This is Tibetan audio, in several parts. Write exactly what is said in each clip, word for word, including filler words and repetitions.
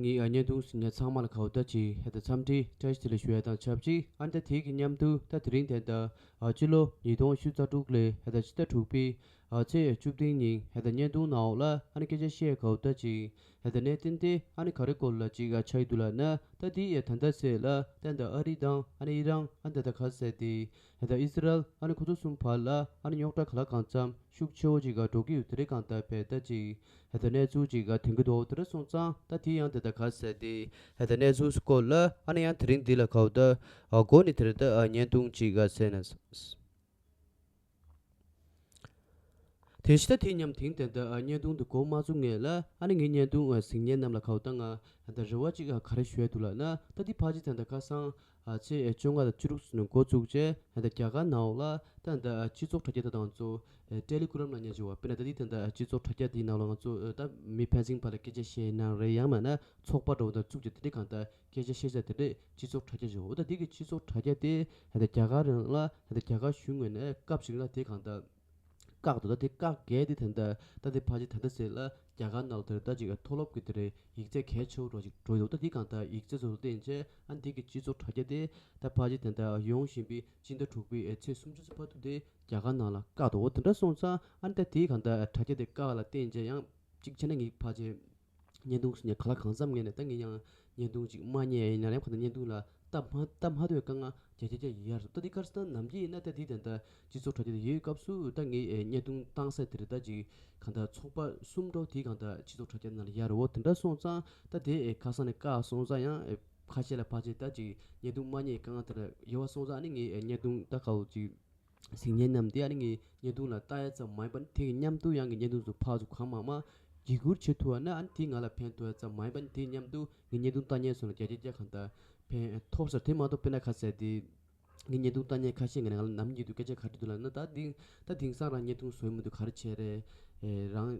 ངའི་ཨ་བརྙན་ཐུང་གཟིགས་མཁན་ཚང་མ་ལ་ག་བོ་ད་ཅིག་ཧེ་ད་འཚམས་འདྲི་བཀྲ་ཤིས་བདེ་ལེགས་ཞུ་ཡ་དང་ཆབས་ཅིག་ཨ་ནི་ད་དེ་གི་མཉམ་དུ་ད་དེ་རིང་དེ་ད་ཨ་སྤྱི་ལོ་ཉིས་སྟོང་བཅུ་རྩ་དྲུག་ལོའི་ཧེ་ད་ཕྱི་ཟླ་དྲུག་པའི་ཨ་ཚེས་བཅུ་བདུན་ཉིན་ཧེ་ད་བརྙན་ཐུང་ནང་འོག་ལ་ཨ་ནི་སྐད་ཆ་བཤད་ག་བོ་ད་ཅིག་ཧེ་ད་གནད་དོན་དེ་ཨ་ནི་ག་རེ་སྐོར་ལ་ཅིག་ཨ་ཆགས་ཡི་འདུག་ལབ་ན། ད་དེ་ཡ་ད་ལྟ་ཚེས་ལ་ད་ད་ཨ་རི་དང་ཨ་ནི་ཨི་རན་ཨ་ནི་ད་ད་ག་ཟེར་དེ་ཧེ་ད་ཨི་སི་རལ་ཨ་ནི་ཁོ་ཚོ་གསུམ་བར་ལ་ཨ་ནི་རྙོག་དྲ་ག་ལ་གང་འཚམ་ཤུགས་ཆེ་བོ་ཅིག་ག་འགྲོ་གི་ཡོད་དེ་རེད། གང་ལྟར་བས་ད་ཅིག་ཧེ་ད་གནས་ཚུལ་ཅིག་ག་ཐོན་གི་འདུག་དེ་འདྲ་སོང་ཙང་ད་དེ་ཡང་དེ་ད་ག་ཟེར་དེ་ཧེ་ད་གནས་ཚུལ་སྐོར་ལ་ཨ་ནི་ཡང་དེ་རིང་འདི་ལ་ག་བོ་ད་ཨ་འགོ་ནས་དེ་རེད་ད་ཨ་བརྙན་ཐུང་ཅིག་ག་ཟེར་ན། དེ་ཕྱི་ད་དེ་མཉམ་དེང་དེ་ད་ཨ་བརྙན་ཐུང་དེ་འགོ་མ་བཙུགས་སྔོན་ལ་ཨ་ནི་ངའི་བརྙན་ཐུང་ཨ་གཟིགས་མཁན་རྣམས་ལ་ག་བོ་ད་ང་ད་རེ་བ་ཅིག་ཨ་ག་རེ་ཞུ་ཡ་འདུག་ལབ་ན། ད་དེ་ཕལ་ཆེར་དེ་ད་ཁ་སང་ཨ་ཚེས་བཅོ་ལྔ་དང་བཅུ་དྲུག་ཙམ་ནས་འགོ་བཙུགས་རྗེས་ད་རྒྱ་གར་ནང་ལ་ད་ད་སྤྱི་ཚོགས་དྲ་རྒྱ་ད་དང་ཚོ་ཨ་ཏེ་ལི་གུ་རམ་ལ་ཉེ་ཆེ་བ་དཔེར་ན་ད་དེ་ད་ད་སྤྱི་ཚོགས་དྲ་རྒྱ་དེའི་ནང་ལ་ང་ཚོ་ཨ་ད་མི་ཕན་ཚུན་བར་ལ་སྐད་ཆ་བཤད་ན་རེད། ཡང་མིན་ན་ཚོགས་པ་འདྲ་བོ་ད་བཙུགས་རྗེས་དེ་འདྲའི་གང་ལྟར་སྐད་ཆ་བཤད་ས་དེ་འདྲས་སྤྱི་ཚོགས་དྲ་རྒྱ་ཞིག་འོ་ད་དེ་གི་སྤྱི་ཚོགས་དྲ་རྒྱ་དེ་ད་ད་རྒྱ་གར་རང་ལ་ད་ད་རྒྱ་གར་གཞུང་ངོས་ནས་སྐབས་ཤིག་ལ་དེ་གང་ལྟར་བཀག་འདུག་ད་དེ་བཀག་གལ་དེ་ད་ལྟ་ད་དེ་ཕལ་ཆེར་ད་ལྟ་ཟེར་ལ་རྒྱ་གར་ནང་ལ་དེར་ད་ཅིག་མཐོ་སློབ་ཀྱི་དེ་རེད་ཡིག་ཚད་གལ་ཆེ་བོ་འདྲ་ཅིག་འགྲོ་ཡོད། ད་དེ་གང་ལྟར་ཡིག་ཚད་ཚོ་ལ་བརྟེན་བྱས་ཨ་འདི་གི་སྤྱི་ཚོགས་དྲ་རྒྱ་དེ་ད་ཕལ་ཆེར་ད་ལྟ་ཡོང་བཞིན་པའི་སྤྱི་ཟླ་དྲུག་པའི་ཚེས་སུམ་ཅུ་ཚེ་བར་དུ་དེ་རྒྱ་གར་ནང་ལ་བཀག་འདུག་འོ་དེ་འདྲ་སོང་ཙང་ཨ་ནི་ད་དེ་གང་ལྟར་དྲ་རྒྱ་དེ་བཀག་ལ་བརྟེན་བྱས་ཡང་གཅིག་བྱས་ན་ངས་ཕལ་ཆེར་བརྙན་ཐུང་ཟེར་ནས་ག་ལ་གང་འཚམ་ངས་ནས་ད་ངས་ཡང་བརྙན་ཐུང་ཅིག་མ་རྙེད་ཡིན་ན་ཡང་གང་ལྟར་བརྙན་ཐུང་ལ་ལྟ་མ་ལྟ་མ་ཐུབ་པའི་དཀའ་ངལ་རྒྱ་ཆེ་རྒྱ་ཡི་ཡར་སོང་། ད་འདི་གར་སོང་ནམ་རྒྱུན་ཡིན་ན་ད་འདི་ད་ལྟ་སྤྱི་ཚོགས་དྲ་རྒྱ་དེ་ཡོད་སྐབས་སུ་ད་ངས་ཨེ་བརྙན་ཐུང་བཏང་ས་དེ་རེད། ད་ཅིག་གང་ལྟར་ཚོགས་པ་གསུམ་འགྲོ་དེ་གང་ལྟར་སྤྱི་ཚོགས་དྲ་རྒྱ་ནང་ལ་ཡར་འོ་དེ་འདྲ་སོང་ཙང་ད་དེ་ཨེ་ཁ་སང་ནས་བཀག་སོང་ཙང་ཡང་ཨེ་ཁ་ཤས་ལ་ཕལ་ཆེར་ད་ཅིག་བརྙན་ཐུང་མ་རྙེད་དཀའ་ངལ་དེ་འདྲ་ཡོད་པ་སོང་ཙང་ཨ་ནི་ངས་ཨེ་བརྙན་ཐུང་ད་ག་བོ་ཅིག་གཟིགས་མཁན་རྣམས་དེ་ཨ་ནི་ངའི་བརྙན་ཐུང་ལ་ལྟ་ཡ་ཙམ་མ་ཡིན་པ་ནི་དེ་གི་མཉམ་དུ་ཡང་གི་བརྙན་ཐུང་ཚོ་ཕར་ཚུར་གང་མང་མང་བརྒྱུད་བསྐུར་བྱེད་ཐུབ་པ་ན་ཨ་ནི་དེ་ང་ལ་ཕན་ཐོགས་ཡ་ཙམ་མ་ཡིན་པ་ནི་དེ་མཉམ་དུ་ངའི་བརྙན་ཐུང་ལྟ་མཁན་ཚོ་ལ་བརྒྱ་ཆ་བརྒྱ་གང་ལྟར་ཕན་ཐོགས་ས་རེད། དེ་མ་གཏོགས་དཔེར་ན་ཁ་གསལ་དེ་ངའི་བརྙན་ཐུང་ལྟ་མཁན་ཁ་ཤས་ངས་ང་ལ་ནམ་རྒྱུན་དུ་སྐད་ཆ་ག་རེ་འདུག་ལབ་ན། ད་དེང་ད་དེང་སང་རང་བརྙན་ཐུང་བཟོ་མི་འདུག་ག་རེ་བྱས་རེད། ཨེ་རང་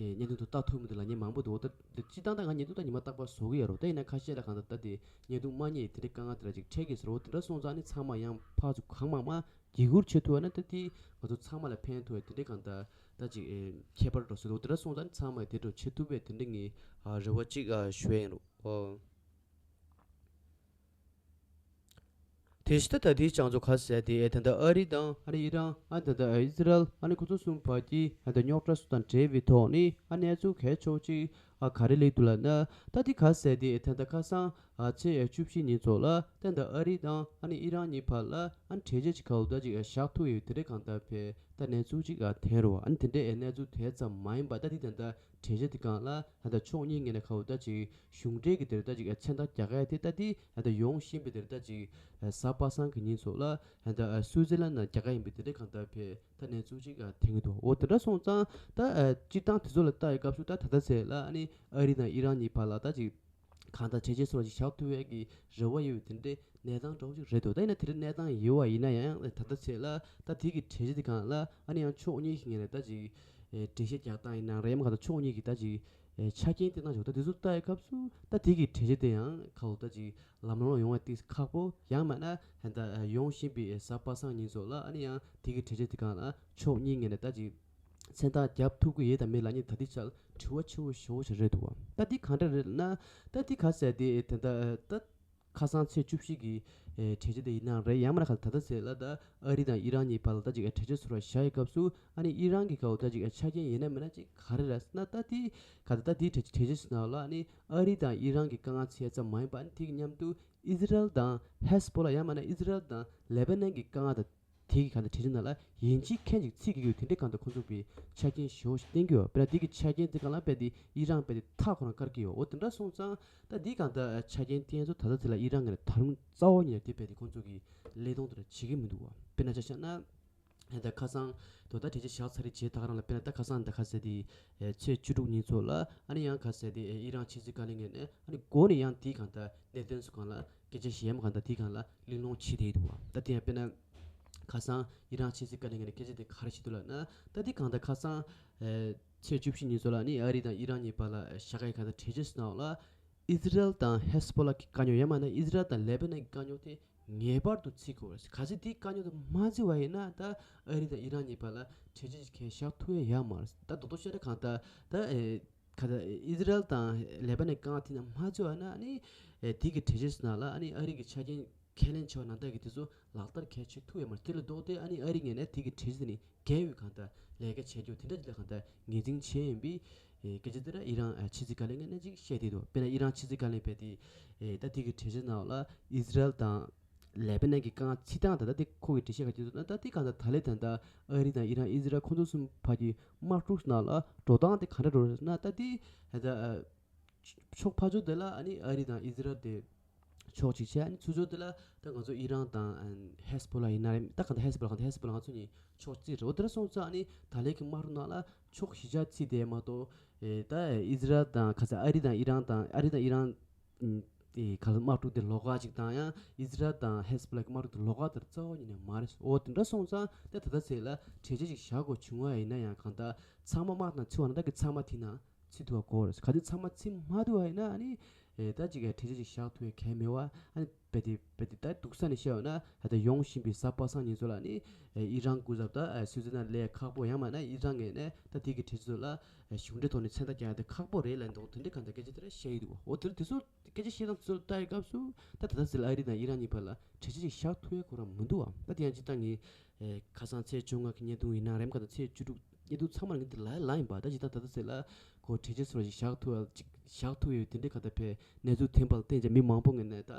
ཨེ་བརྙན་ཐུང་དུ་ལྟ་ཐུབ་མི་འདུག་ལབ་མཁན་མང་པོ་འདུག་ད་སྤྱིར་བཏང་ད་ང་བརྙན་ཐུང་ད་ཉི་མ་རྟག་པར་བཟོ་གི་ཡོད་རེད། ད་ཡིན་ན་ཁ་ཤས་ལ་གང་ལྟར་ད་དེ་བརྙན་ཐུང་མ་རྙེད་དེ་འདྲའི་དཀའ་ངལ་དེ་འདྲ་ཅིག་འཕྲད་ཀྱི་ཟེར་རོ། དེ་འདྲ་སོང་ཙང་ཨ་ནི་ཚང་མ་ཡང་ཕར་ཚུར་གང་མང་མང་བརྒྱུད་བསྐུར་བྱེད་ཐུབ་པ་ན་ད་དེ་ང་ཚོ་ཚང་མ་ལ་ཕན་ཐོགས་དེ་འདྲའི་གང་ལྟར་ད་ཅིག་ཨེ་ཁྱད་པར་འགྲོ་སྲིད་འདུག་དེ་འདྲ་སོང་ཙང་ཨ་ནི་ཚང་མས་དེ་འདྲ་བྱེད་ཐུབ་པའི་དེ་འདྲ་ངས་ཨ་རེ་བ་ཅིག་ཨ་ཞུ་ཡ་ཡིན་རོ། ཨོ། དེ་ཕྱི་ད་ད་དེའི་བྱང་ཕྱོགས་ཁ་གསལ་དེ་ཨེ་ད་ལྟ་ཨ་རི་དང་ཨ་ནི་ཨི་རན་ཨ་ད་ལྟ་ཨི་སི་རལ་ཨ་ནི་ཁོ་ཚོ་གསུམ་བར་གྱི་ཨ་ད་རྙོག་དྲ་སོགས་དང་འབྲེལ་བའི་ཐོག་ནས་ཨ་གནས་ཚུལ་གལ་ཆེ་བོ་ཅིག་ཨ་ག་རེ་སླེབས་འདུག་ལབ་ན། ད་དེ་ཁ་གསལ་དེ་ཨེ་ད་ལྟ་ཁ་སང་ཨ་ཚེས་ཨེ་བཅུ་བཞི་ཉིན་ཚོ་ལ་ད་ལྟ་ཨ་རི་དང་ཨ་ནི་ཨི་རན་གཉིས་བར་ལ་ཨ་ནི་གྲོས་ཆོད་ཅིག་ག་བོ་ད་ཅིག་ཨ་བཞག་ཐུབ་ཡོད་དེ་འདྲའི་གང་ལྟར་བས་ད་གནས་ཚུལ་ཅིག་ཨ་ཐོན་རོ། ཨ་ནི་དེ་འདྲའི་ཨེ་གནས་ཚུལ་དེ་ཙམ་མ་ཡིན་པ་ད་དེ་ད་ལྟ་གྲོས་ཆོད་དེ་སྒང་ལ་ད་ལྟ་ཕྱོགས་གཉིས་ངོས་ནས་ག་བོ་ད་ཅིག་གཞུང་འབྲེལ་གྱི་དེར་ད་ཅིག་མཚན་རྟགས་རྒྱག་ག་ཡ་དེ་ད་དེ་ད་ལྟ་ཡོང་བཞིན་པའི་དེར་ད་ཅིག་གཟའ་པ་སངས་ཀྱི་ཉིན་སོགས་ལ་ད་ལྟ་སུའུ་ཙི་ལན་ནང་རྒྱག་ག་ཡིན་པའི་དེ་འདྲའི་གང་ལྟར་བས་ད་གནས་ཚུལ་ཅིག་ཐོན་གྱི་འདུག་འོ་དེ་འདྲ་སོང་ཙང་ད་སྤྱིར་བཏང་དེ་ཚོ་ལ་ལྟ་ཡི་སྐབས་སུ་ད་ད་ལྟ་ཚེ་ལ་ཨ་ནི་ཨ་རི་དང་ཨི་རན་གཉིས་བར་ལ་ད་ཅིག་གང་ལྟར་གྲོས་ཆོད་སོགས་ཅིག་བཞག་ཐུབ་ཡས་ཀྱི་རེ་བ་ཡོད་པའི་དེ་འདྲའི་གནས་སྟངས་འདྲ་བོ་ཅིག་རེད་འདུག་ད་ཡིན་ན་དེ་འདྲའི་གནས་སྟངས་ཡོད་པ་ཡིན་ན་ཡང་ད་ལྟ་ཚེ་ལ་ད་དེ་གི་གྲོས་ཆོད་དེ་སྒང་ལ་ཨ་ནི་ཡང་ཕྱོགས་གཉིས་ཀྱི་ངོས་ནས་ད་ཅིག་ཨེ་འགྲེལ་བཤད་རྒྱག་སྟངས་ཡིན་ན་རེད་མ་ག་ད་ཕྱོགས་གཉིས་ཀྱི་ད་ཅིག་ཨེ་ཆ་རྐྱེན་དེ་ན་འཇོག་ད་དེ་ཚོ་ལྟ་ཡི་སྐབས་སུ་ད་དེ་གི་གྲོས་ཆོད་དེ་ཡང་ཁ་ལོ་ད་ཅིག་ལམ་ལྷོང་ཡོང་བ་ཏིག་ཁག་པོ་ཡང་མིན་ན་ད་ཡོང་བཞིན་པའི་གཟའ་པ་སངས་ཉིན་སོགས་ལ་ཨ་ནི་ཡང་དེ་གི་གྲོས་ཆོད་དེ་སྒང་ལ་ཕྱོགས་གཉིས་ངོས་ནས་ད་ཅིག་མཚན་རྟགས་རྒྱབ་ཐུབ་ཀྱི་ཡོད་དམ་མེད་ལབ་མཁན་ད་དེ་ཆ་དྲི་བ་ཆེ་བོ་ཞེ་བོ་ཞིག་རེད་འདུག་བ། ད་དེ་གང་འདྲ་རེད་ལབ་ན་ད་དེ་ག་ཟེར་དེ་ད་ད་ད། ཁ་སང་ཚེས་བཅུ་བཞི་གི་ཨེ་གྲོས་ཆོད་དེ་ཡིན་ན་རེད། ཡང་མིན་ན་ཁ་ད་ལྟ་ཚེ་ལ་ད་ཨ་རི་དང་ཨི་རན་གཉིས་བར་ལ་ད་ཅིག་ཨེ་གྲོས་ཆོད་ཚུར་བཞག་ཡི་སྐབས་སུ་ཨ་ནི་ཨི་རན་གྱི་ཁ་འོ་ད་ཅིག་ཨེ་ཆ་རྐྱེན་ཡིན་ན་མིན་ན་ཅིག་ག་རེ་རེད་ཟེར་ན། ད་དེ་ག་ད་ད་དེ་གྲོས་གྲོས་ཆོད་ཟེར་ན་ལ་ཨ་ནི་ཨ་རི་དང་ཨི་རན་གྱི་དཀའ་ངལ་ཚིག་ཙམ་མ་ཡིན་པ་ཨ་ནི་དེ་གི་མཉམ་དུ་ཨི་སི་རལ་དང་ཧེ་སི་བྷོ་ལ་ཡང་མིན་ན་ཨི་སི་རལ་དང་ལེ་བྷ་ནན་གྱི་དཀའ་ངལ་དང་དེ་གི་ག་ད་གྲོས་ཆོད་ནང་ལ་ཡིན་གཅིག་མཁན་གཅིག་ཚིག་གི་ཡོད་དེ་འདྲའི་གང་ད་ཁོང་ཚོ་གི་ཆ་རྐྱེན་ཞེ་བོ་ཞིག་བསྟན་གྱི་ཡོད། དཔེར་ན་དེ་གི་ཆ་རྐྱེན་དེ་གང་ལ་དཔེ་དེ་ཨི་རན་དཔེ་དེ་མཐའ་ཁོ་རང་བཀར་གྱི་ཡོད། འོ་དེ་འདྲ་སོང་ཙང་། ད་འདི་གང་ལྟར་ཆ་རྐྱེན་བསྟན་ཚོ་ད་ལྟ་དེ་ལ་ཨི་རན་ངོས་ནས་ད་རུང་རྩ་བ་ཉིད་ནས་དེ་བས་དེ་ཁོང་ཚོ་གི་ལས་དོན་དེ་འདྲ་བྱེད་ཀྱི་མི་འདུག་བ། དཔེར་ན་ཆ་བཞག་ན་ད་ཁ་སང་དོ་ད་གྲོས་ཆོད་བཞག་ཚར་རེད་བྱས་ད་ག་རང་ལ་དཔེར་ན་ད་ཁ་སང་ད་ཁ་ཟེར་དེ་ཚེས་བཅུ་དྲུག་ཉིན་ཚོ་ལ་ཨ་ནི་ཡང་ཁ་ཟེར་དེ་ཨི་རན་ཕྱི་སྲིད་བཀའ་བློན་ངོས་ནས་ཨ་ནི་འགོ་ནས་ཡང་དེའི་གང་ལྟར་གནད་དོན་སུ་གང་ལ་སྐད་ཆ་བཤད་མ་གང་ལྟར་དེའི་གང་ལ་གླེང་སློང་བྱེད་བསྡད་འདུག་བ། ད་དེ་ཡང་དཔེར་ན་ཁ་སང་ཨི་རན་ཕྱི་སྲིད་བཀའ་བློན་ངོས་ནས་སྐད་ཆ་དེ་ག་རེ་བཤད་འདུག་ལབ་ན། ད་དེ་གང་ལྟར་ཁ་སང་ཚེས་བཅུ་བཞི་ཉིན་ཚོ་ལ་ཨ་ནི་ཨ་རི་དང་ཨི་རན་གཉིས་བར་ལ་བཞག་ཡ་གང་ལྟར་གྲོས་ཆོད་སུ་གང་ལ། ཨི་སི་རལ་དང་ཧེ་སི་བྷོ་ལ་གི་དཀའ་རྙོག་ཡང་མིན་ན་ཨི་སི་རལ་དང་ལེ་བྷ་ནན་གྱི་དཀའ་རྙོག་དེ་ངེས་པར་དུ་བརྩི་དགོས་རེད། གལ་སྲིད་དེའི་དཀའ་རྙོག་དེ་མ་བརྩི་བ་ཡིན་ན་ད་ཨ་རི་དང་ཨི་རན་གཉིས་བར་ལ་གྲོས་ཆོད་ཅིག་གང་བཞག་ཐུབ་ཡ་ཡོད་མ་རེད། ད་རྡོག་རྡོག་བཤད་ན་གང་ལྟར་ད་ཨེ་ ག་ད་ཨི་ཟི་རལ་དང་ལེ་པ་ནན་དཀའ་ངལ་དེ་ནང་མ་ཚུད་པ་ན་ཨ་ནི་ཨེ་དེ་གི་གྲོས་ཆོད་ནང་ལ་ཨ་ནི་ཨ་རི་གི་ཆ་རྐྱེན་ཁས་ལེན་བྱས་པ་ནང་ལྟར་གྱི་དེ་ཚོ་ལག་བསྟར་གལ་ཆེ་ཐུབ་ཡོད་མ་རེད། དེ་ལ་ལྡོག་སྟེ་ཨ་ནི་ཨ་རི་ངོས་ནས་དེ་གི་གྲོས་ཆོད་དེ་ནི་འགལ་བའི་གང་ལྟར་ལས་ཀ་བྱེད་རྒྱུ་དེ་འདྲ་ཅིག་ལ་གང་ལྟར་ངོས་འཛིན་བྱས་ཡིན་པའི་ཨེ་སྐད་ཆ་དེ་འདྲ་ཨི་རན་ཨ་ཕྱི་སྲིད་བཀའ་བློན་ངོས་ནས་ཅིག་བཤད་བསྡད་འདུག་དཔེར་ན་ཨི་རན་ཕྱི་སྲིད་བཀའ་བློན་དཔེ་དེ་ཨེ་ད་དེ་གི་གྲོས་ཆོད་ནང་ལ་ཨི་ཟི་རལ་དང་ལེ་པ་ནན་གྱི་དཀའ་ངལ་ཕྱི་སྟངས་དང་ད་ལྟ་ཁོ་གི་འགྲེལ་བཤད་ག་ཅིག་འདུག་ན། ད་ལྟའི་གང་ལྟར་ད་ལན་ད་ལྟ་ཨ་རི་དང་ཨི་རན་ཨི་ཟི་རལ་ཁོ་ཚོ་གསུམ་བར་གྱི་དམག་འཁྲུག་ནང་ལ་འགྲོ་སྟངས་དེ་ག་འདྲ་འགྲོ་རེད་ན། ད་ལྟའི་ད་ཕྱོགས་ཕར་ཕྱོགས་དེ་ལ་ཨ་ནི་ཨ་རི་དང་ཨི་ཟི་རལ་དེ་ཕྱོགས་གཅིག་བྱས། ཨ་ནི་ཚུར་ཕྱོགས་དེ་ལ་ད་ང་ཚོ་ཨི་རན་དང་ཧེ་སི་བྷོ་ལ་ཡིན་ན་རེད། ད་གང་ལྟར་ཧེ་སི་བྷོ་ལ་གང་ལྟར་ཧེ་སི་བྷོ་ལ་ང་ཚོ་གཉིས་ཕྱོགས་གཅིག་རེད། འོ་དེ་འདྲ་སོང་ཙང་ཨ་ནི་ད་ལན་གྱི་དམག་འཁྲུག་ནང་ལ་ཕྱོགས་བཞི་ཆ་ཚིག་དེ་མ་གཏོགས་ཨེ་ད་ཨི་ཟི་རལ་དང་ག་ས་ཨ་རི་དང་ཨི་རན་དང་ཨ་རི་དང་ཨི་རན་ཨུམ། དེ་ག་ལ་དམག་འཁྲུག་དེ་ལོགས་ཀ་ཅིག་དང་ཡང་ཨི་ཟི་རལ་དང་ཧེ་སི་བྷོ་ལ་གི་དམག་འཁྲུག་དེ་ལོགས་ཀ་དེར་རྩ་བ་ཉིད་ནས་མ་རེད། འོ་དེ་འདྲ་སོང་ཙང་ད་ད་ལྟ་ཚེ་ལ་གྲོས་ཆོད་ཅིག་བཞག་དགོས་བྱུང་བ་ཡིན་ན་ཡང་གང་ལྟར་ཚང་མ་དམག་དང་ཚུད་པ་ན་ད་གི་ཚང་མ་དེ་ན་ཚུད་ཐུབ་པ་དགོས་རེད། ག་དུས་ཚང་མ་ཚུད་མ་ཐུབ་པ་ཡིན་ན་ཨ་ནི་ཨེ་ད་ཅིག་གྲོས་ཆོད་ཅིག་བཞག་ཐུབ་པའི་གལ་མེད་པ། ཨ་ནི་བེ་དེ་བེ་དེ་ད་སྡུག་ས་ནས་བཤད་པ་ན་ད་ལྟ་ཡོང་བཞིན་པའི་གཟའ་པ་སངས་ཉིན་ཚོ་ལ་ནི་ཨེ་ཨི་རན་སྐུ་ཚབ་ད་ཨེ་སུའི་ཙི་ལན་ལ་སླེབས་ཁག་པོ། ཡང་མིན་ན་ཨི་རན་ངོས་ནས་ད་དེ་གི་གྲོས་ཆོད་ཚོ་ལ་ཨེ་གཞུང་འབྲེལ་ཐོག་ནས་མཚན་རྟགས་རྒྱག་ཡ་དེ་ཁག་པོ་རེད་ལབ་འདུག་དེ་འདྲའི་གང་ལྟར་སྐད་ཆ་དེ་འདྲ་བཤད་ཀྱི་འདུག་འོ་དེར་དེ་ཚོ་སྐད་ཆ་བཤད་སྟངས་ཚུར་ལྟ་ཡི་སྐབས་སུ་ད་ད་ལྟ་ཚེ་ལ་ཨ་རི་དང་ཨི་རན་གཉིས་བར་ལ་གྲོས་ཆོད་ཅིག་བཞག་ཐུབ་ཡ་ཁོ་རང་མི་འདུག་བ། ད་དེ་ཡང་སྤྱིར་བཏང་གི་ཨེ་ཁ་སང་ཚེས་བཅོ་ལྔ་གི་བརྙན་ཐུང་ཡིན་ན་རེམ་ཁ་དང་ཚེས་བཅུ་དྲུག་བརྙན་ཐུང་ཚང་མར་ངས་འདི་ལ་ལ་ཡིན་པ། ད་ཇི་ལྟར་ད་ལྟ་ཚེ་ལ་ཁོ་གྲོས་ཆོད་ཚོ་ཞིག་བཞག་ཐུབ་ཅིག་བཞག་ཐུབ་ཡོད་དེ་འདྲའི་གང་ལྟར་ཕའི་གནས་ཚུལ་ཐོན་པ་ལ་བརྟེན་ཅིག་མི་མང་པོ་ངོས་ནས་ད་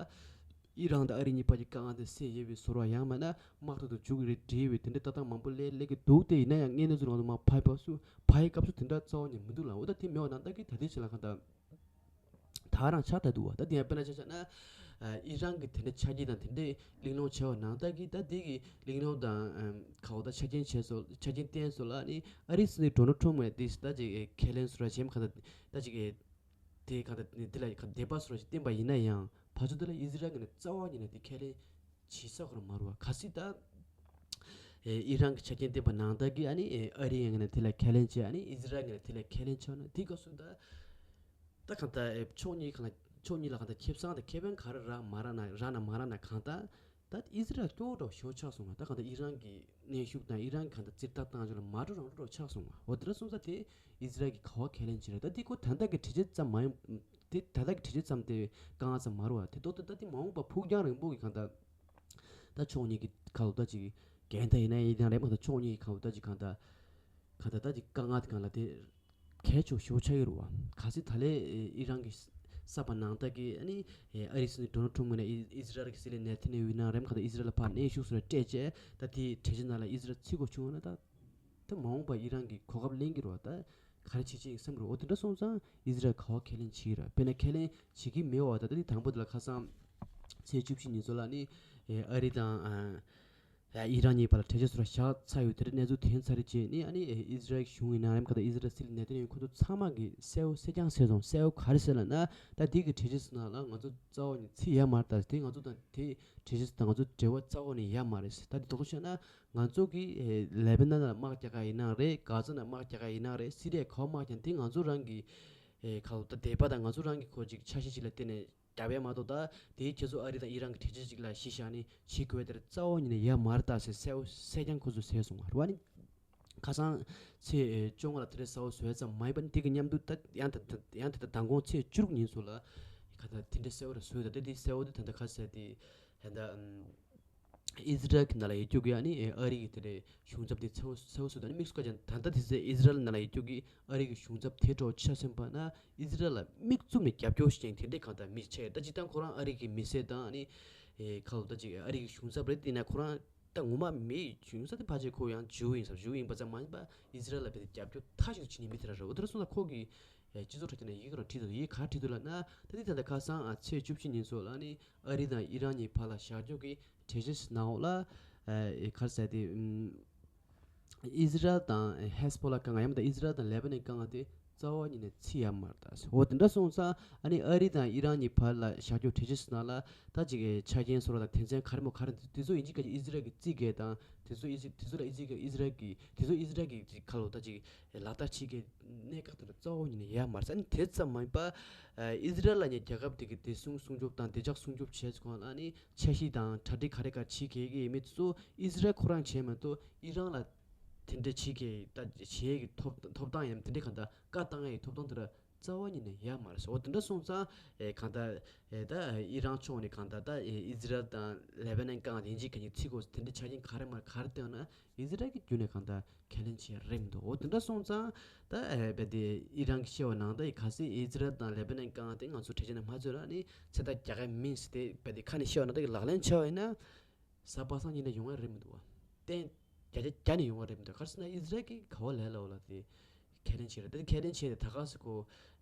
ཨི་རན་དང་ཨ་རི་གཉིས་བར་གྱི་དཀའ་ངལ་དེ་སེལ་ཡོད་པའི་བཟོ་འདྲ། ཡང་མིན་ན་དམག་འཁྲུག་དེ་མཇུག་རེ་སྒྲིལ་ཡོད་པའི་དེ་འདྲའི་ལྟ་སྟངས་མང་པོ་སླེབས་སླེབས་ཀྱི་འདུག་དེ་ཡིན་ན་ཡང་དངོས་གནས་ཚུར་ང་ཚོ་མར་ཕར་ཕབ་སུ་ཕར་ཡི་སྐབས་སུ་དེ་འདྲ་རྩ་བ་ནས་མི་འདུག་ལ། འོ་ད་དེ་མེད་པ་ན་ད་གི་ད་ལྟའི་ཆ་ལ་གང་ལྟར། ད་རང་ཆགས་ད་འདུག་བ། ད་དེ་ཡང་དཔེར་ན་ཆ་བཞག་ན་ཨ་ཨི་རན་གྱི་དེ་འདྲའི་ཆ་རྐྱེན་དང་དེ་འདྲའི་གླེང་སློང་བྱས་པ་ནང་ལྟར་གྱི་ད་དེ་གི་གླེང་སློང་དང་ཨམ་ག་འོ་ད་ཆ་རྐྱེན་བྱས་སོ་ཆ་རྐྱེན་བསྟན་སོ་ལ་ནི་ཨ་རིའི་སྲིད་འཛིན་ཌོ་ནལ་ཊམ་ངོས་དེ་ད་ཅིག་ཁས་ལེན་སོ་ར་བྱེམ་ག་ད་དེ་ག་ད་དེ་ལ་ག་དད་པ་སོ་ར་ཞིག་བསྟན་པ་ཡིན་ན་ཡང་ཕར་ཚུར་དེ་ལ་ཨི་ཟི་རལ་གྱི་ནི་རྩ་བ་ཉིད་ནས་དེ་ཁས་ལེན་བྱེད་ས་ཁོ་རང་མ་རུ་བ། གལ་སྲིད་ད་ཨེ་ཨི་རན་གྱི་ཆ་རྐྱེན་བསྟན་པ་ནང་ལྟར་གྱི་ཨ་ནི་ཨེ་ཨ་རི་ཡང་ནས་དེ་ལ་ཁས་ལེན་བྱས། ཨ་ནི་ཨི་ཟི་རལ་ངས་དེ་ལ་ཁས་ལེན་བྱས་ན་དེ་སྐབས་སུ་ད་ད་གང་ལྟར་ཨེ་ཕྱོགས་གཉིས་གང་ལ་ཕྱོགས་གཉིས་ལ་གང་ལྟར་ཁེ་བཟང་དང་ཁེ་ཕན་ག་རེ་རག་མ་རག་ན་རག་ན་མ་རག་ན་གང་ལྟར་ད་ཨི་ཟི་རལ་སྐྱོ་བོ་འདྲ་ཤོར་ཆགས་སོང་བ། ད་གང་ལྟར་ཨི་རན་གྱི་གནོན་ཤུགས་དང་ཨི་རན་གྱི་གང་ལྟར་རྩིས་ལྟ་སྟངས་ཅིག་ལ་མ་འགྲོ་རང་འགྲོ་ཆགས་སོང་བ། འོ་དེ་འདྲ་སོང་ཙང་དེ་ཨི་ཟི་རལ་གྱིས་ག་བ་ཁས་ལེན་བྱེད་ར། ད་དེ་ཁོ་ད་ལྟ་གི་གྲོས་ཆོད་ཙམ་མ་ཡིན། དེ་ད་ལྟ་གི་གྲོས་ཆོད་ཙམ་དེ་དཀའ་ངལ་ཙམ་མ་རུ་བ། དེ་ལྡོག་སྟེ་ད་དེ་མ་འོངས་པ་ཕུགས་རྒྱང་རིང་པོ་གི་གང་ལྟར་ད་ཕྱོགས་གཉིས་ཀྱི་ཁ་ལོ་ད་ཅིག་རྒན་ད་ཡིན་ན་ཡིན་ཀྱང་རེད་མ་གཏོགས་ཕྱོགས་གཉིས་ཀྱི་ཁ་ལོ་ད་ཅིག་གང་ལྟར་གང་ལྟར་ད་ཅིག་དཀའ་ངལ་དེ་གང་ལ་དེ་གལ་ཆེ་ཤོས་ཆགས་ཀྱི་རེད་བ། གལ་སྲིད་ད་ལན་ཨི་རན་གྱི་གསར་པ་ནང་ལྟར་གྱི་ཨ་ནི་ཨ་རིའི་སྲིད་འཛིན་ཌོ་ནལ་ཊམ་ངོས་ནས་ཨི་ཟི་རལ་གྱི་སྲིད་བློན་ནེ་ཐན་ཡ་ཧུ་ཡིན་ན་རེད་མ་གཏོགས་ཨི་ཟི་རལ་ལ་ཕར་གནོན་ཤུགས་སུ་རེ་སྤྲད་བྱས་ད་དེའི་གྲོས་ཆོད་ནང་ལ་ཨི་ཟི་རལ་ཚུད་དགོས་བྱུང་བ་ན་ད། ད་མ་འོངས་པ་ཨི་རན་གྱི་གོ་སྐབས་ལེན་གྱི་རེད་བ། ད་ག་རེ་བྱེད་ཅིག་བསམ་གྱི་རེད། འོ་དེ་འདྲ་སོང་ཙང་ཨི་ཟི་རལ་ག་བ་ཁས་ལེན་བྱེད་ཀྱི་རེད། དཔེར་ན་ཁས་ལེན་བྱེད་ཀྱི་མེད་བ། ད་ལྟ་དེ་དང་པོ་དེ་ལ་ཁ་སང་ཚེས་བཅུ་བཞི་ཉིན་ཚོ་ལ་ནི་ཨེ་ཨ་རི་དང་ཨ་ཨི་རན་གཉིས་བར་ལ་གྲོས་ཆོད་ཚོ་ལ་བཞག་ཚར་ཡོད། དེ་འདྲ་གནས་ཚུལ་ཐོན་ཚར་རེད་བྱས་ནི་ཨ་ནི་ཨེ་ཨི་ཟི་རལ་གཞུང་ཡིན་ན་རེམ་ཁ་ད་ཨི་ཟི་རལ་སྲིད་བློན་ནེ་ཐན་ཡ་ཧུ་ཁོ་ཚོ་ཚང་མ་གི་གསལ་བོ་གསལ་རྐྱང་གསལ་སོང་། གསལ་བོ་ག་རེ་ཟེར་ལབ་ན་ད་དེ་གི་གྲོས་ཆོད་ཚོ་ནང་ལ་ང་ཚོ་རྩ་བ་ནས་ཚུད་ཡ་མ་རེད། ད་དེ་ང་ཚོ་དང་དེ་གྲོས་ཆོད་ཚོ་དང་ང་ཚོ་འབྲེལ་བ་རྩ་བ་ནས་ཡ་མ་རེད། ད་དེ་དོགས་པ་བྱས་ན། ང་ཚོ་གི་ཨེ་ལེ་བྷ་ནན་ལ་དམག་རྒྱག་ག་ཡིན་ན་རེད། གྷ་ཛ་ནང་དམག་རྒྱག་ག་ཡིན་ན་རེད། སི་རི་ཡ་ག་པར་དམག་རྒྱག་དེ་ང་ཚོ་རང་གི་ཨེ་ག་ལ་ད་དད་པ་དང་ང་ཚོ་རང་གི་ཁོ་ཅིག་འཆར་གཞི་ཅིག་ལ་བརྟེན་ནས་རྒྱབ་ཡ་མ་གཏོགས་ད་དེའི་ཁྱེད་ཚོ་ཨ་རི་དང་ཨི་རན་གི་གྲོས་ཆོད་ཅིག་ལ་གཞི་བཞག་ནས་བྱེད་དགོས་དེར་རྩ་བ་ཉིད་ནས་ཡ་མ་རེད་ད་ཟེར་གསལ་པོ་གསལ་རྐྱང་ཁོ་ཚོས་ཟེར་སོང་བ་རེད་བ། ནི་ཁ་སང་ཚེས་ཨེ་བཅོ་ལྔ་ལ་དེ་འདྲའི་གསལ་པོ་བཟོས་ཙམ་མ་ཡིན་པ་ནི་དེ་གི་མཉམ་དུ་ད་ཡང་ད་ཡང་དེ་ད་མདང་དགོང་ཚེས་བཅུ་དྲུག་ཉིན་སུ་ལ་ག་ད་དེ་འདྲའི་གསལ་པོ་ར་བཟོས་ད་དེ་དེ་གསལ་པོ་དེ་ད་ལྟ་ག་ཟེར་དེ་ད་ད་ཨམ། ཨི་ཟི་རལ་གྱི་ནང་ལ་ཡོད་རྒྱུ་གི་ཨ་ནི་ཨ་རི་གི་དེ་འདྲའི་གཞུང་ཚབ་དེ་གསལ་པོ་གསལ་པོ་བཟོས་ད་ནི་དམིགས་སུ་བཀར་ཀྱང་ད་ལྟ་དེ་ཚེ་ཨི་ཟི་རལ་ནང་ལ་ཡོད་རྒྱུ་གི་ཨ་རི་གི་གཞུང་ཚབ་དེ་འདྲ་ཆ་མཚོན་པ་ན་ཨི་ཟི་རལ་ལ་དམིགས་བཙུམ་ནས་རྒྱབ་སྐྱོར་ཞིག་ཀྱང་དེ་འདྲའི་གང་ལྟར་མི་ཆེ། ད་སྤྱིར་བཏང་ཁོ་རང་ཨ་རི་གི་མི་སེར་དང་ཨ་ནི་ཨེ་ཁ་ལོ་ད་ཅིག་ཨ་རི་གི་གཞུང་ཚབ་རེད། དེ་ན་ཁོ་རང་ད་ངོ་མ་མི་གཞུང་ཚབ་དེ་ཕལ་ཆེར་ཁོ་ཡང་ཇུའུ་ཡིན་ས་ཇུའུ་ཡིན་པ་ཙམ་མ་ཡིན་པ་ཨི་ཟི་རལ་ལ་བས་ཏེ་རྒྱབ་སྐྱོར་མཐའ་གཅིག་ཏུ་བྱེད་མཁན་མི་དེ་རང་རེད། འོ་དེ་འདྲ་སོང་ཙང་ཁོ་གི་ཨེ་སྤྱི་ཚོགས་དྲ་རྒྱ་ནས་ཡི་གེ་རང་བྲིས་འདུག་ཡི་གེ་ག་རེ་བྲིས་འདུག་ལབ་ན། ད་ལྟའི་ད་ལྟ་ཁ་སང་ཨ་ཚེས་བཅུ་བཞི་ཉིན་སོགས་ལ་ནི་ཨ་རི་དང་ཨི་རན་གཉིས་བར་ལ་བཞག་རྒྱུ་གི་གྲོས་ཆོད་ནང་འོག་ལ་ཨེ་ག་རེ་ཟེར་དེ་ཨམ་ཨི་ཟི་རལ་དང་ཧེ་སི་བྷོ་ལ་དཀའ་ངལ་ཡང་མིན་ད་ཨི་ཟི་རལ་དང་ལེ་བྷ་ནན་དཀའ་ངལ་དེ་རྩ་བ་ཉིད་ནས་ཚིག་ཡ་མ་རེད་ད། འོ་དེ་འདྲ་སོང་ཙང་ཨ་ནི་ཨ་རི་དང་ཨི་རན་གཉིས་བར་ལ་བཞག་རྒྱུ་གྲོས་ཆོད་ནང་ལ་ད་ཅིག་ཆ་རྐྱེན་སོགས་ལ་དོན་ཚན་ག་རེ་མོ་ག་རེ་འདུག་དེ་ཚོ་ཡིན་གཅིག་ག་ཅིག་ཨི་ཟི་རལ་གྱི་རྩིས་འགལ་དང་དེ་ཚོ་ཨི་ཟི་དེ་ཚོ་ལ་ཨི་ཟི་ཨི་ཟི་རལ་གྱི་དེ་ཚོ་ཨི་ཟི་རལ་གྱི་ཁ་ལོ་ད་ཅིག་ལག་བསྟར་བྱེད་མཁན་གནད་འགག་དེ་ཚོ་རྩ་བ་ཉིད་ནས་ཡ་མ་རེད། ཨ་ནི་དེ་ཙམ་མ་ཡིན་པ་ཨི་ཟི་རལ་ལ་ཉེ་རྒྱལ་ཁབ་དེ་གི་བདེ་སྲུང་སྲུང་སྐྱོབ་དང་བདེ་འཇགས་སྲུང་སྐྱོབ་བྱས་ཚུལ་སྒང་ལ་ཨ་ནི་འཆར་གཞི་དང་གྲ་སྒྲིག་ག་རེ་ག་རེ་བྱེད་དགོས་ཀྱི་ཡོད་མེད་དེ་ཚོ་ཨི་ཟི་རལ་ཁོ་རང་བྱས་མ་གཏོགས་ཨི་རན་ལ་དེ་འདྲ་བྱེད་མཁན་ད་བྱེད་ཡས་ཀྱི་ཐོབ་ཐོབ་ཐང་ཡང་དེ་འདྲ་གང་ལྟར་བཀའ་བཏང་ཡས་ཀྱི་ཐོབ་ཐང་དེ་འདྲ་ རྩ་བ་ཉིད་ནས་ཡོད་མ་རེད་ཟེར། འོ་དེ་འདྲ་སོང་ཙང་ཨེ་གང་ལྟར་ཨེ་ད་ཨི་རན་ཕྱོགས་ནས་གང་ལྟར་ད་ཨེ་ཨི་ཟི་རལ་དང་ལེ་བྷ་ནན་བཀག་དེ་འཇིག་ག་ཉིད་ཚིག་གོ་དེ་འདྲ་ཆ་རྐྱེན་ག་རེ་མ་རེད་ག་རེ་བཏོན་ན་ཨི་ཟི་རལ་གྱི་བརྒྱུད་ནས་གང་ལྟར་ཁས་ལེན་བྱས་རེད་མི་འདུག་འོ་དེ་འདྲ་སོང་ཙང་ད་ཨེ་བས་དེ་ཨི་རན་གྱི་བཤད་པ་ནང་ད་ཨེ་གལ་སྲིད་ཨི་ཟི་རལ་དང་ལེ་བྷ་ནན་བཀག་དེ་ང་ཚོ་གྲོས་ཆོད་ནང་མ་ཚུད་ན་ནི་ཚོད་ལྟ་རྒྱག་གི་མིན་ཟེར་ཏེ་བས་དེ་ཁ་ནས་བཤད་པ་ནང་ད་ཨེ་ལག་ལེན་བྱས་པ་ཡིན་ན། གཟའ་པ་སངས་ཉིན་ལ་ཡོང་བ་རེད་མི་འདུག་བ། གཏན་བརྒྱ་ཆ་བརྒྱ་ནས་ཡོང་བ་རེད་མི་འདུག་ག་རེ་ཟེར་ན་ཨི་ཟི་རལ་གྱིས་ག་བ་ལས་ལ་འོ་ལ་དེ་ཁས་ལེན་བྱས་རེད། དེ་ཁས་ལེན་བྱས་ཏེ་ད་ག་སེ་ཁོ་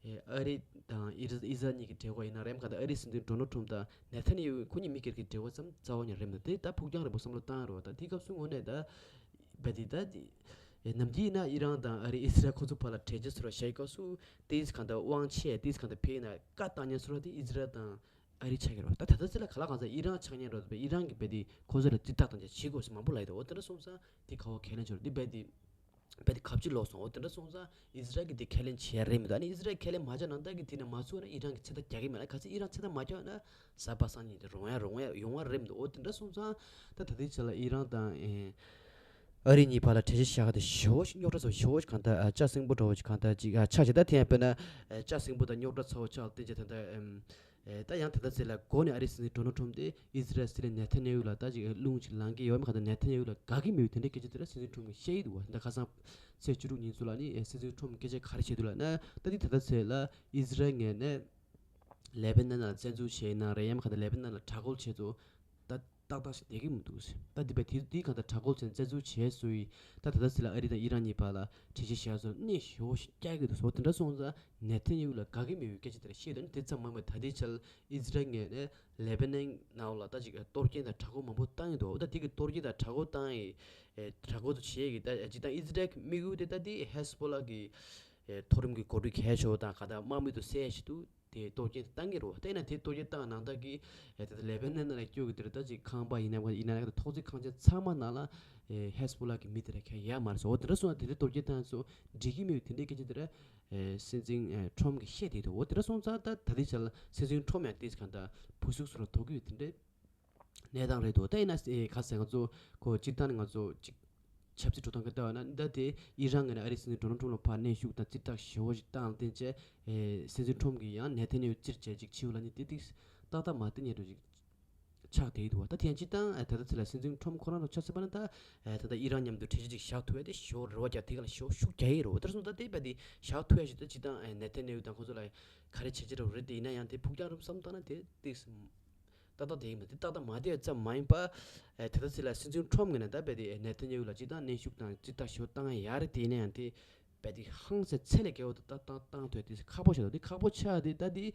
ཨ་རི་དང་ཨི་ཟི་ཨི་ཟི་རལ་གཉིས་ཀྱི་འབྲེལ་བ་ཡིན་ན་རེམ་ག་ད་ཨ་རིའི་སྲིད་འཛིན་ཌོ་ནལ་ཊམ་དང་ནེ་ཐན་ཡ་ཧུ་ཁོ་གཉིས་མི་སྒེར་གྱི་འབྲེལ་བ་ཙམ་རྩ་བ་ཉིད་རེད་མི་འདུག་དེ་ད་ཕུགས་རྒྱང་རིང་པོ་བསམ་བློ་བཏང་རེད་བ། ད་དེ་སྐབས་སུ་དངོས་གནས་ད་བས་དེ་ད་དེ་ནམ་རྒྱུན་ཡིན་ན་ཨི་རན་དང་ཨ་རི་ཨི་ཟི་རལ་ཁོ་ཚོ་བར་ལ་གྲོས་ཆོད་ཟེར་བ་བཤད་སྐབས་སུ་ཏིས་གང་ལྟར་དབང་ཆེ་ཏིས་གང་ལྟར་ཕེ་ཡིན་ན་བཀའ་བཏང་ཉན་ཟེར་བ་དེ་ཨི་ཟི་རལ་དང་། ཨ་རི་ཆགས་ཀྱི་རེད་བ། ད་ད་ལྟ་ཚེ་ལ་ག་ལ་གང་ས་ཨི་རན་ཆགས་ཉན་རེད་བ། ཨི་རན་གྱི་བས་དེ་ཁོ་ཚོ་ལ་རྩིས་རྟགས་དང་ཅ་བྱེད་དགོས་ཟེར་མང་པོ་ལབ་ཡོད་དོ། འོ་དེ་འདྲ་སོང་ཙང་དེ་ག་བ་ཁས་ལེན་བྱོས་རེད། དེ་བས་དེ་བས་དེ་གབ་ཅི་ལོག་སོང་། འོ་དེ་འདྲ་སོང་ཙང་ཨི་ཟི་རལ་གྱི་དེ་ཁས་ལེན་བྱས་རེད་མི་འདུག་ཨ་ནི་ཨི་ཟི་རལ་ཁས་ལེན་མ་བྱས་ནང་ལྟར་གྱི་དེ་ནས་མ་ཚུགས་ན་ཨི་རན་གྱི་ཚེ་ཐར་རྒྱག་གི་མེད་ལ། ག་ཚོད་ཨི་རན་ཚེ་ཐར་མ་རྒྱག་ན་གཟའ་པ་སངས་ཉིན་དེ་རོང་ཡ་རོང་ཡ་ཡོང་བ་རེད་མི་འདུག་འོ་དེ་འདྲ་སོང་ཙང་ད་ད་ལྟའི་ཆ་ལ་ཨི་རན་དང་ཨེ་ཨ་རི་གཉིས་བར་ལ་གྲོས་ཆོད་བཞག་ག་དེ་ཞེ་བོ་ཞིག་རྙོག་དྲ་ཚ་བོ་ཞེ་བོ་ཞིག་གང་ལྟར་ལྕགས་སྲིན་པོ་འདྲ་བོ་ཞིག་གང་ལྟར་ཅིག་ཆགས་ཤིག་ད་དེ་ཡང་དཔེར་ན་ལྕགས་སྲིན་པོ་དང་རྙོག་དྲ་ཚ་བོ་ཆགས་བསྟན་ཅིག་ད་ལྟ་ཨེམ། ཨེ་ད་ཡང་དེ་ལྟ་ཚེ་ལ་འགོ་ནས་ཨ་རིའི་སྲིད་འཛིན་ཌོ་ནལ་ཊམ་དེ་ཨི་ཟི་རལ་སྲིད་བློན་ནེ་ཐན་ཡ་ཧུ་ལ་ད་ཅིག་རླུང་ཅིག་ལངས་ཀྱི་ཡོད་མེད་ག་ད་ནེ་ཐན་ཡ་ཧུ་ལ་དགའ་གི་མེད་པའི་དེ་འདྲའི་སྐད་ཆ་དེ་ལ་སྲིད་འཛིན་ཊམ་གྱིས་བཤད་ཀྱི་འདུག་བ། ད་ཁ་སང་ཚེས་བཅུ་དྲུག་ཉིན་ཚོ་ལ་ནི་ཨེ་སྲིད་འཛིན་ཊམ་སྐད་ཆ་ག་རེ་བཤད་འདུག་ལབ་ན། ད་འདི་ད་ལྟ་ཚེ་ལ་ཨི་ཟི་རལ་ངོས་ནས་ལེ་བྷ་ནན་ལ་བཙན་འཛུལ་བྱས་ན་རེད་ཡང་མེད་ག་ད་ལེ་བྷ་ནན་ལ་དྲག་རྒོལ་བྱས་ཚོ་ད་ཏག་ཏག་ཞིག་བསྡད་ཀྱི་མི་འདུག་ཟེར། ད་འདི་བས་དེ་དེའི་གང་ལྟར་དྲག་རྒོལ་བྱས་ནས་བཙན་འཛུལ་བྱས་སོ་ཡི་ད་ད་ལྟ་ཚེ་ལ་ཨ་རི་དང་ཨི་རན་གཉིས་བར་ལ་གྲོས་ཆོད་བཞག་སོ་གནད་ཞེ་བོ་ཞིག་བསྐྱལ་གྱི་འདུག་ཟེར། དེ་འདྲ་སོང་ཙང་ནེ་ཐན་ཡ་ཧུ་ལ་དགའ་གི་མེད་པའི་སྐད་ཆ་དེ་འདྲ་བཤད་འདུག་ཨ་ནི་དེ་ཙམ་མ་ཡིན་པར་ད་ལྟའི་ཆར་ཨི་ཟི་རལ་ངོས་ནས་ལེ་བྷ་ནན་ནང་ལ་ད་ཅིག་གཏོར་སྐྱོན་དང་དྲག་རྒོལ་མང་པོ་བཏང་ཡོད་འདུག་ད་དེ་གི་གཏོར་སྐྱོན་དང་དྲག་རྒོལ་བཏང་ཡི་དྲག་རྒོལ་དུ་བྱེད་ཀྱི་ད་ཅིག་ད་ཨི་ཟི་རལ་གྱི་དམིགས་ཡུལ་དེ་ད་དེ་ཧེ་སི་བྷོ་ལ་གི་མཐོ་རིམ་གྱི་འགོ་ཁྲིད་གལ་ཆེ་བ་དང་ག་ད་དམག་མི་དུ་བསད་ཞིག་ཏུ། དེ་གཏོར་སྐྱོན་བཏང་གི་རེད་བ། དེ་ན་དེ་གཏོར་སྐྱོན་བཏང་ནང་ལྟར་གྱི་ཨེ་ད་ལྟ་ལེ་བྷ་ནན་ནང་ལ་སྐྱོད་ཀྱི་དེ་རེད། ད་ཅིག་ཁང་པ་ཡིན་ན་ཡིན་ན་ད་ཐོག་བརྩེགས་ཁང་ཆེན་ཚང་མ་ནང་ལ་ཨེ་ཧེ་སི་བྷོ་ལ་གི་མི་དེ་ར་ཁྱད་ཡོད་མ་རེད་ཟེར། འོ་དེ་འདྲ་སོང་ཙང་དེ་འདྲ་གཏོར་སྐྱོན་བཏང་སོང་འགྲིག་གི་མེད་པའི་དེ་འདྲའི་སྐད་ཆ་དེ་ར་ཨེ་སྲིད་འཛིན་ཨེ་ཁྲོམ་གྱིས་བཤད་བསྡད་འདུག་འོ་དེ་འདྲ་སོང་ཙང་ད་ད་ལྟའི་ཆར་ལ་སྲིད་འཛིན་ཁྲོམ་ཡང་དེ་གང་ལྟར་བུ་ཟུག་སུ་ར་དོགས་ཀྱི་ཡོད་དེ་འདྲའི། གནས་སྟངས་རེད་འདུག་ད་ཡིན་ན་ཨེ་ག་ཟེར་ང་ཚོ་ཁོ་སྤྱིར་བཏང་ནས་ང་ཚོ་ཅིག་ཆབ་སྲིད་འགྲོ་སྟངས་ཀྱི་ལྟ་བ་ན་ད་དེ་ཨི་རན་ངོས་ནས་ཨ་རིའི་སྲིད་འཛིན་ཌོ་ནལ་ཊམ་ལ་ཕར་གནོན་ཤུགས་དང་རྩིས་རྟགས་ཞེ་བོ་ཞིག་བཏང་བསྟན་བྱས་ཨེ་སྲིད་འཛིན་ཁྲོམ་གྱིས་ཡང་ནེ་ཐན་ཡ་ཧུ་བཙིར་བྱས་ཅིག་ཕྱིའུ་ལ་ནི་དེ་ཏིག་ཏག་ཏག་མ་བསྟན་ཉན་འགྲོ་ཅིག་ཆགས་བསྡད་འདུག་ད་དེ་ཡང་སྤྱིར་བཏང་ཨེ་ད་ལྟ་ཚེ་ལ་སྲིད་འཛིན་ཁྲོམ་ཁོ་རང་ལ་ཆ་མཚོན་པ་ན་ད་ཨེ་ད་ལྟ་ཨི་རན་མཉམ་དུ་གྲོས་ཆོད་ཅིག་བཞག་ཐུབ་ཡ་དེ་ཞེ་བོ་རེ་བ་རྒྱག་དེ་ག་ལ་ཞེ་བོ་ཤུགས་རྒྱག་ཡི་རེད། འོ་དེར་སོང་ད་དེ་བས་དེ་བཞག་ཐུབ་ཡ་ཞིག་ད་སྤྱིར་བཏང་ཨེ་ནེ་ཐན་ཡ་ཧུ་དང་ཁོ་ཚོ་ལ་ག་རེ་བྱེད་ཀྱི་རེད་རེད་དེ་ཡིན་ན་ཡང་དེ་ཕུགས་རྒྱང་རིང་བསམ་བཏང་ན་དེ་ཏིག་ཏག་ཏག་དེ་ཡིན་པ་དེ་ཏག་ཏག་མ་བསྡད་ཙམ་མ་ཡིན་པ། ཨེ་དེ་ལྟ་ཚེ་ལ་སྲིད་འཛིན་ཁྲོམ་ངོས་ནས་ད་རྦད་དེ་ནེ་ཐན་ཡ་ཧུ་ལ་སྤྱིར་བཏང་གནོན་ཤུགས་དང་རྩིས་རྟགས་ཞེ་པོ་བཏང་ཡ་རེད་དེ་ཡིན་ན་ཡང་དེ་རྦད་དེ་ཧང་སང་ཚད་ལས་བརྒལ་བ་དེ་ཏག་ཏག་བཏང་ཐུབ་དེ་ཁག་པོ་ཆགས་འདུག་དེ་ཁག་པོ་ཆགས་དེ་ད་དེ་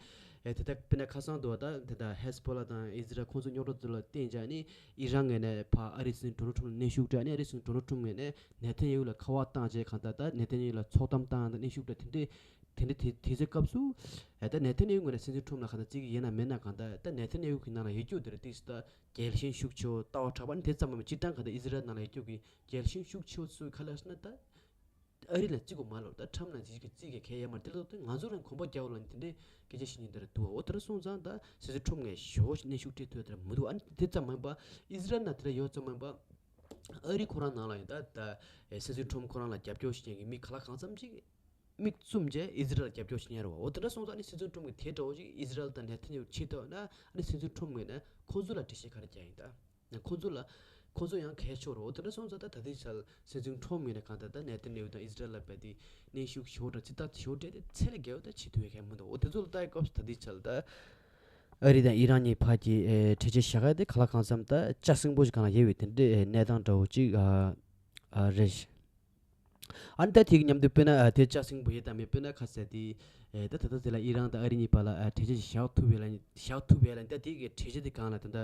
ཨེ་དེ་ད་དཔེར་ན་ཁ་སང་དུ་བ་ད་དེ་ད་ཧེ་སི་བྷོ་ལ་དང་ཨི་ཟི་རལ་ཁོང་ཚོ་རྙོག་དྲ་དེ་ལ་བརྟེན་བྱས་ནས་ཨི་རན་ངོས་ནས་ཕར་ཨ་རིའི་སྲིད་འཛིན་ཌོ་ནལ་ཁྲོམ་ལ་གནོན་ཤུགས་སྤྲད་ནས་ཨ་རིའི་སྲིད་འཛིན་ཌོ་ནལ་ཁྲོམ་ངོས་ནས་ནེ་ཐན་ཡ་ཧུ་ལ་ཁ་པར་བཏང་བྱས་གང་ལྟར་ད་ནེ་ཐན་ཡ་ཧུ་ལ་ཚོགས་གཏམ་བཏང་དང་གནོན་ཤུགས་སྤྲད་དེ་འདྲས། དེ་འདྲ་དེ་དེ་ཚེ་སྐབས་སུ་ཨ་ད་ནེ་ཐན་ཡ་ཧུ་ངོས་ནས་སྲིད་འཛིན་ཁྲོམ་ལ་གང་ལྟར་བརྩི་གི་ཡིན་ན་མེད་ན་གང་ལྟར་ད་ནེ་ཐན་ཡ་ཧུ་གི་ནང་ལ་ཡོད་རྒྱུ་དེ་རེད། དེ་ད་རྒྱལ་ཞེན་ཤུགས་ཆེ་བོ་ལྟ་བ་དྲག་པ་ནི་དེ་ཙམ་མ་མིན་སྤྱིར་བཏང་གང་ལྟར་ཨི་ཟི་རལ་ནང་ལ་ཡོད་རྒྱུ་གི་རྒྱལ་ཞེན་ཤུགས་ཆེ་བོ་ཚོས་ག་ལ་ཟེར་ན་ད་ཨ་རི་ལ་བརྩི་དགོས་མ་ལོ། ད་ཁྲམ་ལ་བརྩི་གི་བརྩི་གི་གལ་ཡོད་མ་རེད། དེ་ལ་ད་ང་ཚོ་རང་གོམ་པ་རྒྱག་འོ་ལ་ནི་དེ་འདྲའི་སྐད་ཆ་བཤད་ཉན་དེ་ར་འདུག་འོ་དེ་ར་སོང་ཙང་ད་སྲིད་འཛིན་ཁྲོམ་ངས་ཞེ་བོ་ཞིག་གནོན་ཤུགས་སྤྲད་ཐུབ་ཡ་དེ་ར་མི་འདུག་ཨ་ནི་དེ་ཙམ་མ་ཡིན་པ་ཨི་ཟི་རལ་ནང་དེ་འདྲ་ཡོད་ཙམ་མ་ཡིན་པ་ཨ་རི་ཁོ་རང་ནང་ལ་ཡང་ད་ད་སྲིད་འཛིན་ཁྲོམ་ཁོ་རང་ལ་རྒྱབ་སྐྱོར་བྱེད་མཁན་གྱི་མི་ག་ལ་གང་འཚམ་ཅིག་མིག་བཙུམ་བྱས་ཨི་ཟི་རལ་ལ་རྒྱབ་སྐྱོར་བྱེད་མཁན་རེད་བ། འོ་དེ་འདྲ་སོང་ཙང་ཨ་ནི་སྲིད་འཛིན་ཁྲོམ་གྱིས་དེ་འདྲ་བོ་ཅིག་ཨི་ཟི་རལ་དང་ནེ་ཐན་ཡ་ཧུ་བྱེད་ཐུབ་ན་ཨ་ནི་སྲིད་འཛིན་ཁྲོམ་ངོས་ནས་ཁོང་ཚོ་ལ་འགྲེལ་བཤད་ག་རེ་རྒྱག་ཡིན་ད། ཁོང་ཚོ་ལ་ཁོང་ཚོ་ཡང་གལ་ཆེ་རེད། འོ་དེ་འདྲ་སོང་ཙང་ད་ད་ལྟའི་ཆར་སྲིད་འཛིན་ཁྲོམ་ངོས་ནས་གང་ལྟར་ད་ནེ་ཐན་ཡ་ཧུ་དང་ཨི་ཟི་རལ་ལ་རྦད་དེ་གནོན་ཤུགས་ཞེ་པོ་དང་རྩིས་རྟགས་ཞེ་པོ་སྤྲད་དེ་ཚད་ལས་བརྒལ་བ་ད་བྱེད་ཐུབ་ཡ་གང་མི་འདུག་འོ་དེ་ཚོ་ལ་ལྟ་ཡི་སྐབས་སུ་ད་ལྟའི་ཆར་ད་ཨ་རི་དང་ཨི་རན་གཉིས་བར་གྱི་ཨེ་གྲོས་ཆོད་བཞག་ཡ་དེ་ག་ལ་གང་འཚམ་ད་ལྕགས་སྲིན་པོ་ཞིག་སྒང་ལ་ཡོད་པའི་དེ་འདྲའི་ཨེ་གནས་སྟངས་འདྲ་བོ་ཅིག་ཨ་ཨ་རེད། ཨ་ནི་ད་དེ་གི་མཉམ་དུ་དཔེར་ན་ཨ་དེ་ལྕགས་སྲིན་པོ་ཡོད་དམ་མེད་དཔེར་ན་ཁ་གསལ་དེ་ཨེ་ད་ད་ལྟ་དེ་ལ་ཨི་རན་དང་ཨ་རི་གཉིས་བར་ལ་ཨ་གྲོས་ཆོད་ཅིག་བཞག་ཐུབ་ཡོད་ལ་བཞག་ཐུབ་ཡོད་ལ་ད་དེ་གི་གྲོས་ཆོད་དེ་སྒང་ལ་ད་ལྟ་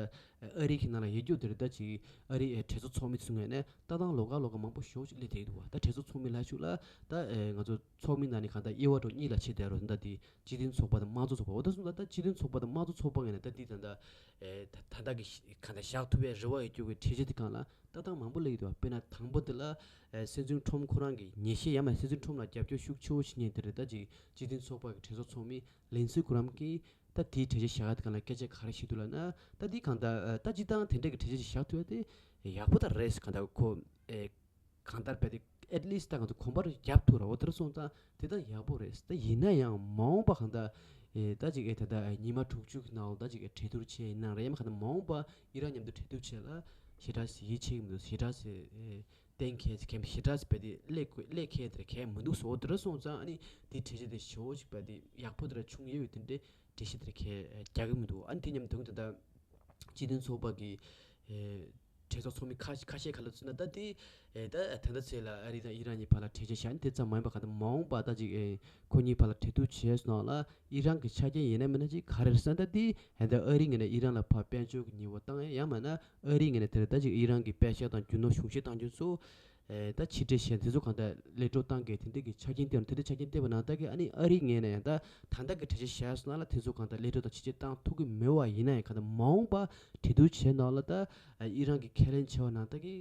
ཨ་རི་གི་ནང་ལ་ཡོད་རྒྱུ་དེ་རེད། ད་ཅིག་ཨ་རི་ཨེ་གྲོས་ཚོགས་ཚོགས་མི་ཚོ་ངོས་ནས་ལྟ་སྟངས་ལོགས་ཀ་ལོགས་ཀ་མང་པོ་ཞེ་པོ་ཅིག་སླེབས་བསྡད་འདུག་བ། ད་གྲོས་ཚོགས་ཚོགས་མི་ལབ་ཤོག་ལ་ད་ཨེ་ང་ཚོ་ཚོགས་མི་ནང་ནས་གང་ལྟར་དབྱེ་བ་འདྲ་བོ་གཉིས་ལ་ཕྱེ་བསྡད་རེད། ད་དེ་སྤྱི་མཐུན་ཚོགས་པ་དང་དམངས་གཙོ་ཚོགས་པ། འོ་ད་སོང་ཙང་ད་སྤྱི་མཐུན་ཚོགས་པ་དང་དམངས་གཙོ་ཚོགས་པ་ངོས་ནས་ད་འདི་ད་ལྟ་ཨེ་ད་ད་ལྟ་གི་གང་ལྟར་བཞག་ཐུབ་པའི་རེ་བ་ཡོད་རྒྱུ་གི་གྲོས་ཆོད་དེ་སྒང་ལ་ལྟ་སྟངས་མང་པོ་སླེབས་ཀྱི་འདུག་དཔེར་ན་དང་པོ་དེ་ལ་ཨེ་སྲིད་འཛིན་ཁྲོམ་ཁོ་རང་གི་ཉེས་ཤད་ཡང་མིན་སྲིད་འཛིན་ཁྲོམ་ལ་རྒྱབ་སྐྱོར་ཤུགས་ཆེ་བོ་བྱེད་མཁན་དེ་རེད། ད་ཅིག་སྤྱི་མཐུན་ཚོགས་པ་གི་གྲོས་ཚོགས་ཚོགས་མི་ལིན་སི་གྷི་རམ་གྱིས་ད་དེའི་གྲོས་ཆོད་བཞག་ཡ་དེ་སྒང་ལ་སྐད་ཆ་ག་རེ་བཤད་འདུག་ལབ་ན། ད་འདི་གང་ལྟར་ཨེ་ད་སྤྱིར་བཏང་དེ་འདྲ་གི་གྲོས་ཆོད་ཅིག་བཞག་ཐུབ་ཡ་དེ་ཡག་པོ་ད་རེད། གང་ལྟར་ཁོ་ཨེ་གང་ལྟར་རྦད་དེ་ at least ད་གང་ཚོ་གོམ་པ་རེ་རྒྱབ་ཐུབ་ར། འོ་དེར་སོང་ཙང་དེ་ད་ཡག་པོ་རེད། ད་ཡིན་ན་ཡང་མ་འོངས་པ་གང་ད་ཨེ་ད་ཅིག་ཨེ་ད་ད་ཉི་མ་དྲུག་ཅུ་གི་ནང་ལ་ད་ཅིག་ཨེ་གྲོས་བསྡུར་བྱས་ཡིན་ན་རེད། ཡང་མ་གང་ད་མ་འོངས་པ་ཨི་རན་མཉམ་དུ་གྲོས་བསྡུར་བྱས་ལ་ཞེ་དྲག་ཞིག་ཡིད་ཆེས་ཀྱི་མི་འདུག་ཞེ་དྲག་ཞིག་ཨེ་གཏན་འཁེལ་གལ་ཞེ་དྲག་ཞིག་བས་དེ་ཀླད་ཀོ་ཀླད་འཁེལ་དེར་གལ་མི་འདུག་ཟེར། འོ་དེ་འདྲ་སོང་ཙང་ཨ་ནི་དེ་གྲོས་གཞི་དེ་ཞེ་པོ་ཅིག་བས་དེ་ཡག་པོ་དེ་འདྲ་བྱུང་ཡོད་པའི་དེ་འདྲའི་གྲོས་གཞི་དེར་གལ་རྒྱག་གི་མི་འདུག་ཨ་ནི་དེ་མཉམ་དུ་ད་སྤྱི་མཐུན་ཚོགས་པ་གི་ཨེ་གྲོས་ཚོགས་ཚོགས་མི་ཁ་ཁ་ཤས་ཁ་ལ་མཚོན་ན་ད་དེ་ཨེ་ད་ད་ལྟ་ཚེ་ལ་ཨ་རི་དང་ཨི་རན་གཉིས་བར་ལ་གྲོས་ཆོད་བཞག་ནས་དེ་ཙམ་མ་ཡིན་པ་ག་ད་མ་འོངས་པ་ད་ཅིག་ཨེ་ཁོ་གཉིས་བར་ལ་གྲོས་བསྡུར་བྱས་སོང་ལ་ཨི་རན་གྱི་ཆ་རྐྱེན་ཡིན་ན་མིན་ན་ཅིག་ག་རེ་རེད་ཟེར་ན་ད་དེ་ཨེ་ད་ཨ་རི་ངོས་ནས་ཨི་རན་ལ་ཕར་དཔལ་འབྱོར་གྱི་ཉེས་པ་བཏང་ཡ་ཡང་མིན་ན། ཨ་རིའི་ངོས་ནས་དེར་ད་ཅིག་ཨི་རན་གྱི་པད་ཤག་དང་རྒྱུ་ནོར་གཞུང་བཞེས་བཏང་རྒྱུ་ཚོ། ཨེ་ད་ཕྱིར་སྤྲད་བྱས་དེ་ཚོ་གང་ལྟར་ལས་འཕྲོ་བཏང་གི་དེ་འདྲ་གི་ཆ་རྐྱེན་བསྟན་དེ་འདྲ་ཆ་རྐྱེན་བསྟན་པ་ནང་ལྟར་གྱི་ཨ་ནི་ཨ་རིའི་ངོས་ནས་ཡང་ད་ད་ལྟ་གི་གྲོས་ཆོད་བཞག་སོང་ན་ལ་དེ་ཚོ་གང་ལྟར་ལས་འཕྲོ་དང་ཕྱིར་སྤྲད་བཏང་ཐུབ་ཀྱི་མེད་པ་ཡིན་ན་ཡང་གང་ལྟར་མ་འོངས་པ་གྲོས་བསྡུར་བྱས་ནང་ལ་ད་ཨ་ཨི་རན་གྱི་ཁས་ལེན་བྱས་པ་ནང་ལྟར་གྱི་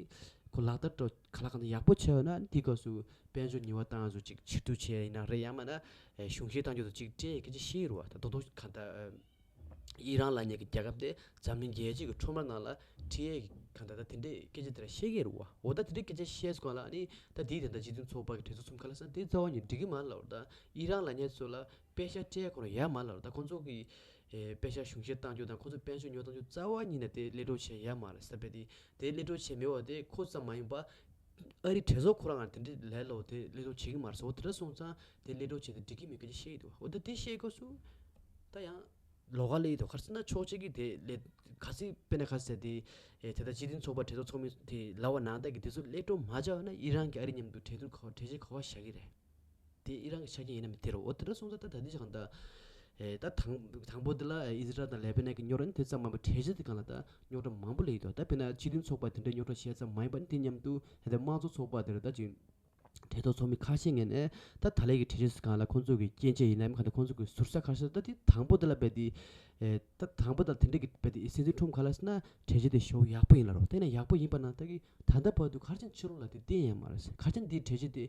ཁོ་ལག་བསྟར་འགྲོ་ག་ལ་གང་ལྟར་ཡག་པོ་བྱས་པ་ན་དེའི་སྐབས་སུ་དཔལ་འབྱོར་ཉེས་པ་བཏང་ཚོ་ཅིག་ཕྱིར་བསྡུ་བྱས་ཡིན་ན་རེད། ཡང་མིན་ན་ཨེ་གཞུང་བཞེས་བཏང་རྒྱུ་ཚོ་ཅིག་སྤྲད་སྐད་ཆ་བཤད་ཀྱི་རེད་བ། ད་རྡོག་རྡོག་གང་ལྟར། ཨི་རན་ལབ་མཁན་གྱི་རྒྱལ་ཁབ་དེ་འཛམ་གླིང་རྒྱལ་སྤྱི་གི་ཁྲོམ་ར་ནང་ལ་ཁྲིད་ཡས་ཀྱི་གང་ལྟར་ད་དེ་འདྲའི་སྐད་ཆ་དེ་འདྲ་བཤད་ཀྱི་རེད་བ། འོ་ད་དེ་འདྲའི་སྐད་ཆ་བཤད་སོང་ལ་ཨ་ནི་ད་དེའི་དེ་འདྲ་སྤྱི་མཐུན་ཚོགས་པ་གི་གྲོས་ཚོགས་ཚོགས་མི་ཁ་ལ་སང་དེ་རྩ་བ་ཉིད་འགྲིག་གི་མ་རེད་ལབ་རེད། ད་ཨི་རན་ལབ་མཁན་ཚོ་ལ་པད་ཤག་སྤྲད་ཁོ་རང་ཡ་མ་ལབ་རེད། ད་ཁོང་ཚོ་གི་ཨེ་པད་ཤག་གཞུང་བཞེས་བཏང་རྒྱུ་དང་ཁོང་ཚོ་དཔལ་འབྱོར་ཉོ་བཏང་རྒྱུ་རྩ་བ་ཉིད་ནས་དེ་ལས་འཕྲོ་བྱས་ཡ་མ་རེད་ཟེར་བས། དེ་དེ་ལས་འཕྲོ་བྱས་མེད་པ་དེ་ཁོ་ཙམ་མ་ཡིན་པ། ཨ་རི་གྲོས་ཚོགས་ཁོ་རང་ང་དེ་འདྲའི་ལས་སླ་པོ་དེ་ལས་འཕྲོ་བྱེད་ཀྱི་མ་རེད་ཟེར། འོ་དེ་འདྲ་སོང་ཙང་དེ་ལས་འཕྲོ་བྱེད་དེ་འགྲིག་གི་མེད་སྐད་ཆ་བཤད་ཀྱི་འདུག་འོ་ད་དེ་བཤད་སྐབས་སུ་ད་ཡང་ལོགས་ཀ་སླེབས་ཀྱི་འདུག་ག་རེ་ཟེར་ན་ཕྱོགས་གཅིག་གིས་དེ་ལས་ག་ཚོད་དཔེར་ན་ག་རེ་ཟེར་དེ་ཨེ་དེ་ལྟར་སྤྱི་མཐུན་ཚོགས་པ་གྲོས་ཚོགས་ཚོགས་མི་དེ་ལབ་པ་ནང་ལྟར་གྱི་དེ་ཚོ་ལས་འཕྲོ་མ་བྱས་པ་ན་ཨི་རན་གྱིས་ཨ་རི་མཉམ་དུ་གྲོས་བསྡུར་ག་གྲོས་ཆོད་ག་པར་བཞག་གི་རེད། དེ་ཨི་རན་གྱི་ཆ་རྐྱེན་ཡིན་ན་མི་དེ་རེད། འོ་དེ་འདྲ་སོང་ཙང་ད་ད་ལྟའི་ཆ་གང་ད། ཨེ་ད་དང་དང་པོ་དེ་ལ་ཨི་ཟི་རལ་དང་ལེ་པ་ནན་གྱི་རྙོག་དྲ་ནི་དེ་ཙམ་མ་ཡིན་པར་གྲོས་གཞི་དེ་སྒང་ལ་ད་རྙོག་དྲ་མང་པོ་སླེབས་ཡོད་དོ། ད་དཔེར་ན་སྤྱི་མཐུན་ཚོགས་པ་དེ་འདྲའི་རྙོག་དྲ་བཤད་ཙམ་མ་ཡིན་པར་ནི་དེ་མཉམ་དུ་ད་ལྟ་དམངས་གཙོ་ཚོགས་པ་དེ་རེད། ད་ཅིག་གྲོས་ཚོགས་ཚོགས་མི་ཁ་ཤས་ངོས་ནས་ད་ད་ལན་གྱི་གྲོས་གཞི་སྒང་ལ་ཁོང་ཚོ་གི་སྐྱོན་ཆ་ཡིན་ནམ་གང་ལྟར་ཁོང་ཚོ་གི་ཟུར་ཟ་ཁ་ཤས་ད་དེ་དང་པོ་དེ་ལ་རྦད་དེ་ཨེ་ད་དང་པོ་དང་དེ་འདྲ་གི་རྦད་དེ་སྲིད་འཛིན་ཁྲོམ་ག་ལ་ཟེར་ན་གྲོས་གཞི་དེ་ཞེ་པོ་ཡག་པོ་ཡིན་ལབ་རོ། དེ་ནས་ཡག་པོ་ཡིན་པ་ནང་ལྟར་གྱི་ད་ལྟ་བར་དུ་ག་རེ་བྱས་ནས་ཕྱི་ལོགས་ལ་དེ་བསྟན་ཡ་མ་རེད། ག་རེ་བྱས་ནས་དེའི་གྲོས་གཞི་དེ་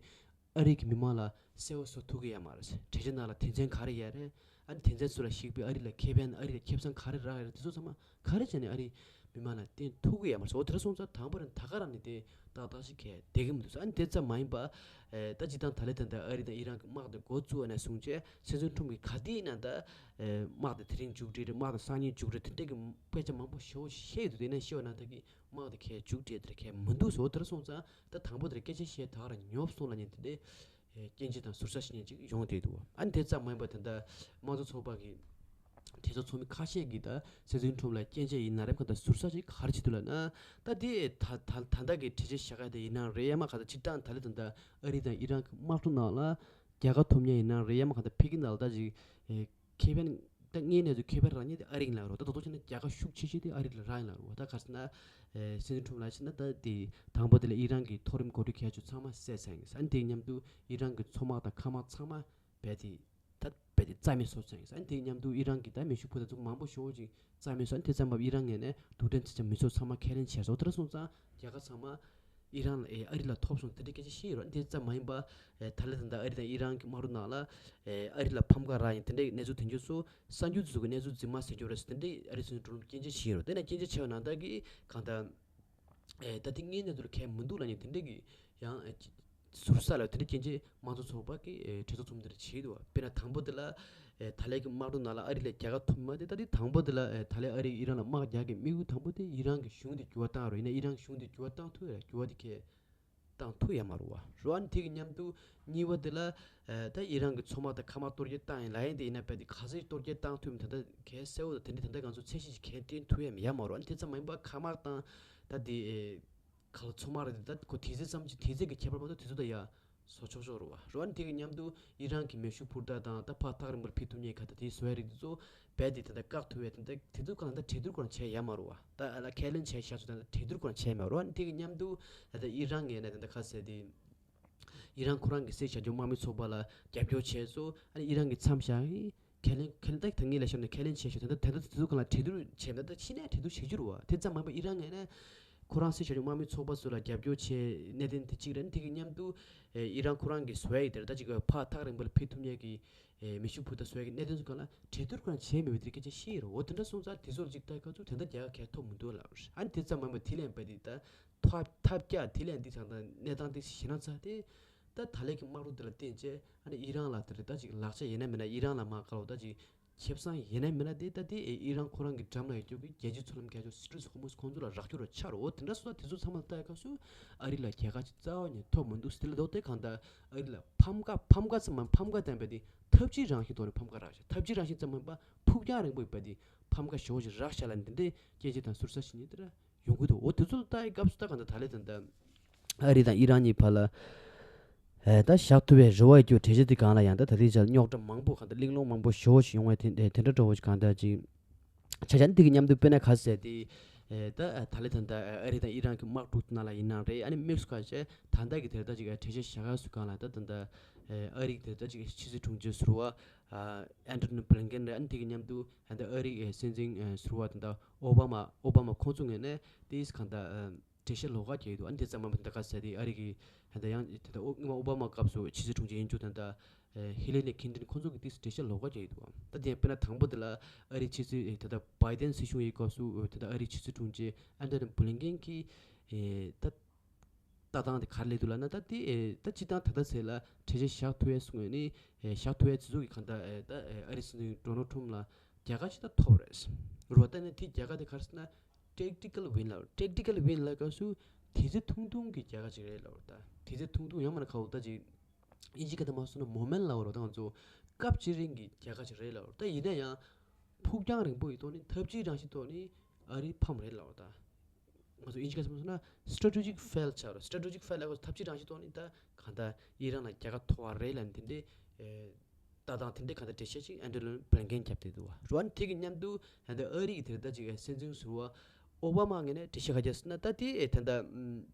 ཨ་རི་གི་མི་མང་ལ་གསལ་པོ་བཟོ་ཐུབ་ཀྱི་ཡོད་མ་རེད། གྲོས་གཞི་ནང་ལ་དོན་ཚན་ག་རེ་ཡོད་རེད། ཨ་ནི་དོན་ཚན་ཚོ་ལ་གཞིགས་པའི་ཨ་རི་ལ་ཁེ་ཕན་ཨ་རི་ལ་ཁེ་བཟང་ག་རེ་རག་ཡོད་རེད། དེ་ཚོ་ཚང་མ་ག་རེ་བྱས་ནས་ཨ་རི་མི་མང་ལ་བསྟན་ཐུབ་ཀྱི་ཡོད་མ་རེད། འོ་དེ་འདྲ་སོང་ཙང་དང་པོ་རང་ད་ག་རང་ནས་དེ་ཏག་ཏག་ཞིག་གས་བསྡད་ཀྱི་མི་འདུག་ཨ་ནི་དེ་ཙམ་མ་ཡིན་པ། ཨེ་ད་སྤྱིར་བཏང་ད་ལན་ད་ལྟ་ཨ་རི་དང་ཨི་རན་གྱི་དམག་དེ་འགོ་བཙུགས་པ་ནས་བཟུང་བྱས་སྲིད་འཛིན་ཁྲོམ་གྱིས་ག་དུས་ཡིན་ན་ད་ཨེ་དམག་དེ་དེ་རིང་མཇུག་སྒྲིལ་རེད། དམག་དེ་སང་ཉིན་མཇུག་སྒྲིལ་དེ་འདྲ་གི་དཔེ་ཆ་མང་པོ་ཞེ་པོ་བཤད་ཡོད་འདུག་དེ་ནས་བཤད་པ་ནང་ལྟར་གྱི་དམག་དེ་གས་མཇུག་སྒྲིལ་དེ་གས་མི་འདུག་ཟེར། འོ་དེ་འདྲ་སོང་ཙང་ད་དང་པོ་དེར་སྐད་ཆ་བཤད་ད་ག་རང་ཉོབ་སོང་ལབ་མཁན་དེ་འདྲའི་ཨེ་སྐྱོན་ཆ་དང་ཟུར་ཟ་བྱེད་མཁན་ཅིག་ཡོང་བསྡད་འདུག་ཨ་ནི་དེ་ཙམ་མ་ཡིན་པ་ད་ལྟ་དམངས་གཙོ་ཚོགས་པ་གི་གྲོས་ཚོགས་ཚོགས་མི་ཁ་ཤས་ཀྱིས་ད་སྲིད་འཛིན་ཁྲོམ་ལ་སྐྱོན་ཆ་ཡིན་ན་རེད་གང་ལྟར་ཟུར་ཟ་ཅིག་ག་རེ་བྱེད་འདུག་ལབ་ན། ད་དེ་ད་ད་ད་ལྟ་གི་གྲོས་ཆོད་བཞག་ཡ་དེ་ཡིན་ན་རེད། ཡང་མིན་གང་ལྟར་སྤྱིར་བཏང་ད་ལན་ད་ལྟ་ཨ་རི་དང་ཨི་རན་གྱི་དམག་འཁྲུག་ནང་ལ་རྒྱལ་ཁ་ཐོབ་མཁན་ཡིན་ན་རེད། ཡང་མིན་གང་ལྟར་ཕ་གི་ནང་ལ་ད་ཅིག་ཨེ་ཁེ་ཕན་ད་དངོས་གནས་ཚུལ་ཁེ་ཕན་རག་མཁན་དེ་ཨ་རི་ཡིན་ལབ་རོ། ད་ད་དུང་བྱས་ན་རྒྱལ་ཁ་ཤུགས་ཆེ་ཤོས་དེ་ཨ་རི་ལ་རག་ཡིན་ལབ་རོ། ད་ག་རེ་ཟེར་ན་ཨེ་སྲིད་འཛིན་ཁྲོམ་ལ་བྱས་ན་ད་དེ་དང་པོ་དེ་ལ་ཨི་རན་གྱི་མཐོ་རིམ་འགོ་ཁྲིད་གལ་ཆེ་ཚང་མ་བསད་ཚར་ཡིན། ཨ་ནི་དེ་མཉམ་དུ་ཨི་རན་གྱི་མཚོ་དམག་དང་མཁའ་དམག་ཚང་མ་རྦད་དེ་ད་རྦད་དེ་རྩ་མེད་བཟོ་ཚར་ཡིན། ཨ་ནི་དེ་མཉམ་དུ་ཨི་རན་གྱི་ད་མེ་ཤུགས་འཕུར་མདའ་ཚོ་མང་པོ་ཞེ་པོ་ཅིག་རྩ་མེད་བཟོ། ཨ་ནི་དེ་ཙམ་མ་ཨི་རན་ངོས་ནས་རྡུལ་ཕྲན་རྩིས་ཆ་མི་ཚོ་ཚང་མ་ཁས་ལེན་བྱས་སོང་། དེ་འདྲ་སོང་ཙང་རྒྱལ་ཁབ་ཚང་མ་ཨི་རན་ལ་ཨེ་ཨ་རི་ལ་ཐོབ་སོང་དེ་འདྲའི་སྐད་ཆ་བཤད་ཡོད་རེད། ཨ་ནི་དེ་ཙམ་མ་ཡིན་པ་ཨེ་ད་ལན་ད་ལྟ་ཨ་རི་དང་ཨི་རན་གྱི་དམག་འཁྲུག་ནང་ལ་ཨེ་ཨ་རི་ལ་ཕམ་ཁ་རག་ཡིན་དེ་འདྲའི་གནས་ཚུལ་དོན་རྐྱེན་ཚོ་གསར་འགྱུར་ཚོ་གི་གནས་ཚུལ་རྫུན་མ་ཟེར་རྒྱུ་རེད་ཟེར། དེ་འདྲའི་ཨ་རི་སྲིད་འཛིན་ཁྲོམ་སྐྱོན་ཆ་བྱས་ཡོད་རེད། དེ་ནས་སྐྱོན་ཆ་བྱས་པ་ནང་ལྟར་གྱི་གང་ལྟར། ཨེ་ད་དེ་དངོས་གནས་དུ་ལ་གལ་མི་འདུག་ལབ་མཁན་དེ་འདྲ་གི་ཡང་ཨེ་ཟུར་ཟ་ལ་དེ་འདྲ་སྐྱོན་ཆ་དམངས་གཙོ་ཚོགས་པ་གི་ཨེ་གྲོས་ཚོགས་ཚོགས་མི་དེ་འདྲ་བྱས་འདུག་དཔེར་ན་དང་པོ་དེ་ལ་ཨེ་ད་ལན་གྱི་དམག་འཁྲུག་ནང་ལ་ཨ་རི་ལ་རྒྱལ་ཁ་ཐོབ་མ་དེ། ད་དེ་དང་པོ་དེ་ལ་ཨེ་ད་ལན་ཨ་རི་ཨི་རན་ལ་དམག་རྒྱག་གི་དམིགས་ཡུལ་དང་པོ་དེ་ཨི་རན་གྱི་གཞུང་དེ་འགྱུར་བ་བཏང་རོགས་ཡིན་ན་ཨི་རན་གྱི་གཞུང་དེ་འགྱུར་བ་བཏང་ཐུབ་ཡ་འགྱུར་བ་དེ་གས་བཏང་ཐུབ་ཡ་མ་རེད་བ། རོ་ཨ་ནི་དེ་གི་མཉམ་དུ་གཉིས་པ་དེ་ལ་ཨེ་ད་ཨི་རན་གྱི་མཚོ་དམག་དང་མཁའ་དམག་གཏོར་རྒོལ་བཏང་ཡིན་ལབ་ཡིན། དེ་ཡིན་ན་རྦད་དེ་ག་ཚོད་གཏོར་རྒོལ་བཏང་ཐུབ་མིན་ད་ལྟ་གལ་གསལ་བོ་དང་དེ་འདྲ་ད་ལྟ་ང་ཚོ་ཚད་གཞི་ཅིག་གལ་བསྟན་ཐུབ་ཡ་ཡོད་མ་རེད། ཨ་ནི་དེ་ཙམ་མ་ཡིན་པ་མཁའ་དམག་དང་ད་དེ་ཨེ་ག་ལ་མཚོ་དམག་རེད། དེ་ད་ཁོ་དེ་ཚོ་ཙམ་ཅིག་དེ་ཚོ་གི་ཁྱད་པར་མ་གཏོགས་དེ་ཚོ་ད་ཡ་བཟོ་ཆོག་ཆོག་རེད་བ། རོ་ཨ་ནི་དེ་གི་མཉམ་དུ་ཨི་རན་གྱི་མེ་ཤུགས་འཕུར་མདའ་དང་ད་ཕར་ཐག་རིང་པོར་ཕེབས་ཐུབ་མཁན་ག་ད་དེ་བཟོ་ཡ་རིགས་དེ་ཚོ་རྦད་དེ་ད་ལྟ་བཀག་ཐུབ་ཡ་ད་ལྟ་དེ་ཚོ་གང་ལྟར་གྲོས་བསྡུར་ཁོ་རང་བྱས་ཡ་མ་རེད་བ། ད་ཨ་ལ་ཁས་ལེན་བྱས་བཞག་ཚོ་ད་ལྟ་གྲོས་བསྡུར་ཁོ་རང་བྱས་མ་རེད་བ། ཨ་ནི་དེ་གི་མཉམ་དུ་ད་ལྟ་ཨི་རན་ངོས་ནས་ད་ལྟ་ག་ཟེར་དེ། ཨི་རན་ཁོ་རང་གི་སྲིད་བྱ་འགྱུར་དམག་མི་ཚོགས་པ་ལ་རྒྱབ་སྐྱོར་བྱས་སོ། ཨ་ནི་ཨི་རན་གྱི་མཚམས་བཞག་གི་ཁས་ལེན་ཁས་ལེན་ད་ད་ངས་ལབ་ཤོར་ནས་ཁས་ལེན་བྱས་ཤོག་ད་ལྟ་ད་ལྟ་དེ་ཚོ་གང་ལ་གྲོས་བསྡུར་བྱས་ན་ད་ཕྱི་ནས་གྲོས་བསྡུར་བྱེད་རྒྱུ་རེད་བ། དེ་ཙམ་མ་ཡིན་པ་ཨི་རན་ངོས་ནས་ ཁོ་རང་སྲིད་བྱ་ཆུང་དམག་མི་ཚོགས་པ་ཚོ་ལ་རྒྱབ་སྐྱོར་བྱེད་གནད་དོན་དེ་གཅིག་རེད། དེ་གི་མཉམ་དུ་ཨེ་ཨི་རན་ཁོ་རང་གི་བཟོ་ཡ་ཡི་དེར་ད་ཅིག་ཕར་ཐག་རིང་པོ་ལ་ཕེབས་ཐུབ་མཁན་གྱི་ཨེ་མེ་ཤུགས་འཕུར་མདའ་བཟོ་ཡ་གི་གནད་དོན་ཚོ་སྒང་ལ་གྲོས་བསྡུར་ཁོ་རང་བྱས་མེད་པའི་དེ་སྐད་ཆ་བཤད་ཡོད་རེད། འོ་དེ་འདྲ་སོང་ཙང་དེ་ཚོ་ལ་ཅིག་ལྟ་སྐབས་ཚོ་དེ་འདྲ་རྒྱལ་ཁ་གས་ཐོབ་མི་འདུག་ལབ་རེད། ཨ་ནི་དེ་ཙམ་མིན་པ་དེ་ལན་པ་དེ་ད་ཐབས་ཐབས་བཀྱག་དེ་ལན་འདི་ཚང་དང་གནས་སྟངས་དེ་ཞེ་ན་ཚ་དེ་ད་ད་ལས་ཀྱི་དམག་འཁྲུག་དེ་ལ་བརྟེན་བྱས་ཨ་ནི་ཨི་རན་ལ་དེ་རེད་ད་ཅིག་ལག་ཆ་ཡིན་ན་མིན་ན་ཨི་རན་ལ་མ་དཀར་བ་ད་ཅིག་ཁེ་བཟང་ཡིན་ན་མིན་ན་དེ་ད་དེ་ཨི་རན་ཁོ་རང་གི་འགྲམ་ལ་ཡོད་རྒྱུ་གི་རྒྱལ་སྤྱིའི་མཚོ་ལམ་རྒྱལ་ཕྱོགས་སི་ཊྲེ་ཊིག་ཧོར་མུཛ་ཁོང་ཚོ་ལ་རག་རྒྱུ་ར་ཆགས་རོ། འོ་དེ་འདྲ་སོང་ཙང་དེ་ཚོ་ཚང་མ་ལ་ལྟ་ཡ་སྐབས་སུ་ཨ་རི་ལ་རྒྱལ་ཁ་ཅིག་རྩ་བ་ནས་ཐོབ་མི་འདུག་དེ་ལ་ལྡོག་སྟེ་གང་ལྟར་ཨ་རི་ལ་ཕམ་ཁ་ཕམ་ཁ་ཙམ་མ་ཕམ་ཁ་བསྟན་པ་དེ་ཐབས་ཇུས་རང་བཞིན་ཐོག་ནས་ཕམ་ཁ་རག་ཤག་ཐབས་ཇུས་རང་བཞིན་ཙམ་མིན་པ་ཕུགས་རྒྱང་རིང་པོ་ཡོད་པ་དེ་ཕམ་ཁ་ཞེ་པོ་ཞིག་རག་ཤག་ལ་འདི་འདྲའི་སྐད་ཆ་དང་ཟུར་ཟ་ཞིག་ནི་དེ་འདྲ་ཡོང་གི་འདུག་འོ་དེ་ཚོ་ལ་ལྟ་ཡི་སྐབས་སུ་ད་གང་ལྟར་ད་ལས་ད་ལྟ་ཨ་རི་དང་ཨི་རན་གཉིས་བར་ལ་ཨེ་ད་བཞག་ཐུབ་པའི་རེ་བ་ཡོད་རྒྱུ་གྲོས་གཞི་དེ་སྒང་ལ་ཡང་ད་ད་ལྟའི་ཆར་རྙོག་དྲ་མང་པོ་གང་ལྟར་གླེང་སློང་མང་པོ་ཞེ་པོ་ཞིག་ཡོང་བའི་དེ་དེ་འདྲ་འདྲ་བོ་ཞིག་གང་ལྟར་ཅིག་ཆ་བཞག་འདི་གི་མཉམ་དུ་དཔེར་ན་ག་ཟེར་དེ་ཨེ་ད་ཨ་ད་ལས་ད་ལྟ་ཨ་རི་དང་ཨི་རན་གྱི་དམག་འཁྲུག་ནང་ལ་ཡིན་ནའང་རེད། ཨ་ནི་དམིགས་སུ་བཀར་བྱས་ད་ལྟ་གི་དེ་ད་ཅིག་ཨ་གྲོས་གཞི་བཞག་ཡ་སུ་སྒང་ལ་ད་ད་ལྟ་ཨེ་ཨ་རི་གི་དེ་ད་ཅིག་ཕྱི་སྲིད་དྲུང་ཆེ་ཟུར་པ་ཨ་ཨན་ཐོ་ནི་བྷི་ལིན་ཀེན་རེད། ཨ་ནི་དེ་གི་མཉམ་དུ་ད་ལྟ་ཨ་རི་གི་སྲིད་འཛིན་ཨ་ཟུར་པ་ད་ལྟ་ཨོ་བྷ་མ་ཨོ་བྷ་མ་ཁོང་ཚོ་ངོས་ནས་དེ་གང་ལྟར་ཨ་འགྲེལ་བཤད་ལོགས་ཀ་རྒྱག་གི་འདུག་ཨ་ནི་དེ་ཙམ་མ་ཟད་ད་ག་ཟེར་དེ་ཨ་རི་གི་ད་ལྟ་ཡང་ད་ལྟ་ཨོ་སྔོན་མ་ཨོ་བྷ་མ་སྐབས་སུ་ཕྱི་སྲིད་དྲུང་ཆེ་ཡིན་རྒྱུ་ད་ལྟ་ཨེ་ཧི་ལ་རི་ཁིན་ཏོན་ཁོང་ཚོ་གི་དེ་འགྲེལ་བཤད་ལོགས་ཀ་རྒྱག་གི་འདུག་ད་དེ་ཡང་དཔེར་ན་དང་པོ་དེ་ལ་ཨ་རི་ཕྱི་སྲིད་ཨེ་ད་ལྟ་བྷའི་ཌེན་སྲིད་གཞུང་ཡི་སྐབས་སུ་ཨེ་ད་ལྟ་ཨ་རི་ཕྱི་སྲིད་དྲུང་ཆེ་ཨན་ཐོ་ནི་བྷི་ལིན་ཀེན་གྱི་ཨེ་ད་ལྟ་སྟངས་དེ་ག་རེ་སླེབས་འདུག་ལབ་ན། ད་དེ་ཨེ་ད་སྤྱིར་བཏང་ད་ལྟ་ཟེར་ལ་གྲོས་གཞི་བཞག་ཐུབ་ཡས་སུ་ངོས་ནས་ཨེ་བཞག་ཐུབ་ཡས་དེ་ཚོ་གི་གང་ལྟར་ཨེ་ད་ཨེ་ཨ་རི་སྲིད་འཛིན་ཌོ་ནལ་ཁྲམ་ལ་རྒྱལ་ཁ་ཅིག་ད་ཐོབ་རེད། རུ་བ་ད་ནི་དེ་རྒྱལ་ཁ་དེ་ག་རེ་ཟེར་ན་ཊེག་ཊི་ཀལ་ཝིན་ལབ། ཊེག་ཊི་ཀལ་ཝིན་ལབ་སྐབས་སུ་དེ་ཚེ་ཐུང་ཐུང་གི་རྒྱལ་ཁ་ཅིག་རེད་ལབ། ད་དེ་ཚེ་ཐུང་ཐུང་ཡང་མིན་ན་ཁ་འུ་ད་ཅིག་ཨིན་ཇི་སྐད་དུ་མ་སོང་ན་མོ་མེན་ཊི་ལབ་རོ། ད་ང་ཚོ་སྐབས་ཅིག་རིང་གི་རྒྱལ་ཁ་ཅིག་རེད་ལབ། ད་ཡིན་ན་ཡང་ཕུགས་རྒྱང་རིང་པོ་ཡི་ཐོག་ནས་ཐབས་ཇུས་རང་བཞིན་ཐོག་ནས་ཨ་རི་ཕམ་རེད་ལབ། ད་ང་ཚོ་ཨིན་ཇི་སྐད་ཐོག་ནས་སི་ཊེ་ཊེ་ཇིག་ཕེལ་ཆགས་རེད། སི་ཊེ་ཊེ་ཇིག་ཕེལ་ལབ་ཐབས་ཇུས་རང་བཞིན་ཐོག་ནས་ད་གང་ལྟར་ཨི་རན་ལ་རྒྱལ་ཁ་ཐོབ་པ་རེད་ལབ་ནས་དེ་འདྲའི་ཨེ་ལྟ་སྟངས་དེ་འདྲའི་གང་ལྟར་འགྲེལ་བཤད་ཅིག་ཨན་ཐོ་ནི་བྷི་ལིན་ཀེན་རྒྱབ་བསྡད་འདུག་བ། རུ་བ་དེ་གི་མཉམ་དུ་ད་ལྟ་ཨ་རི་གི་དེ་ལྟ་ཅིག་སྲིད་འཛིན་ཟུར་པ་ཨོ་བྷ་མ་ངོས་ནས་འགྲེལ་བཤད་ག་རྒྱབ་ཟེར་ན། ད་དེ་ད་ལྟ་ད་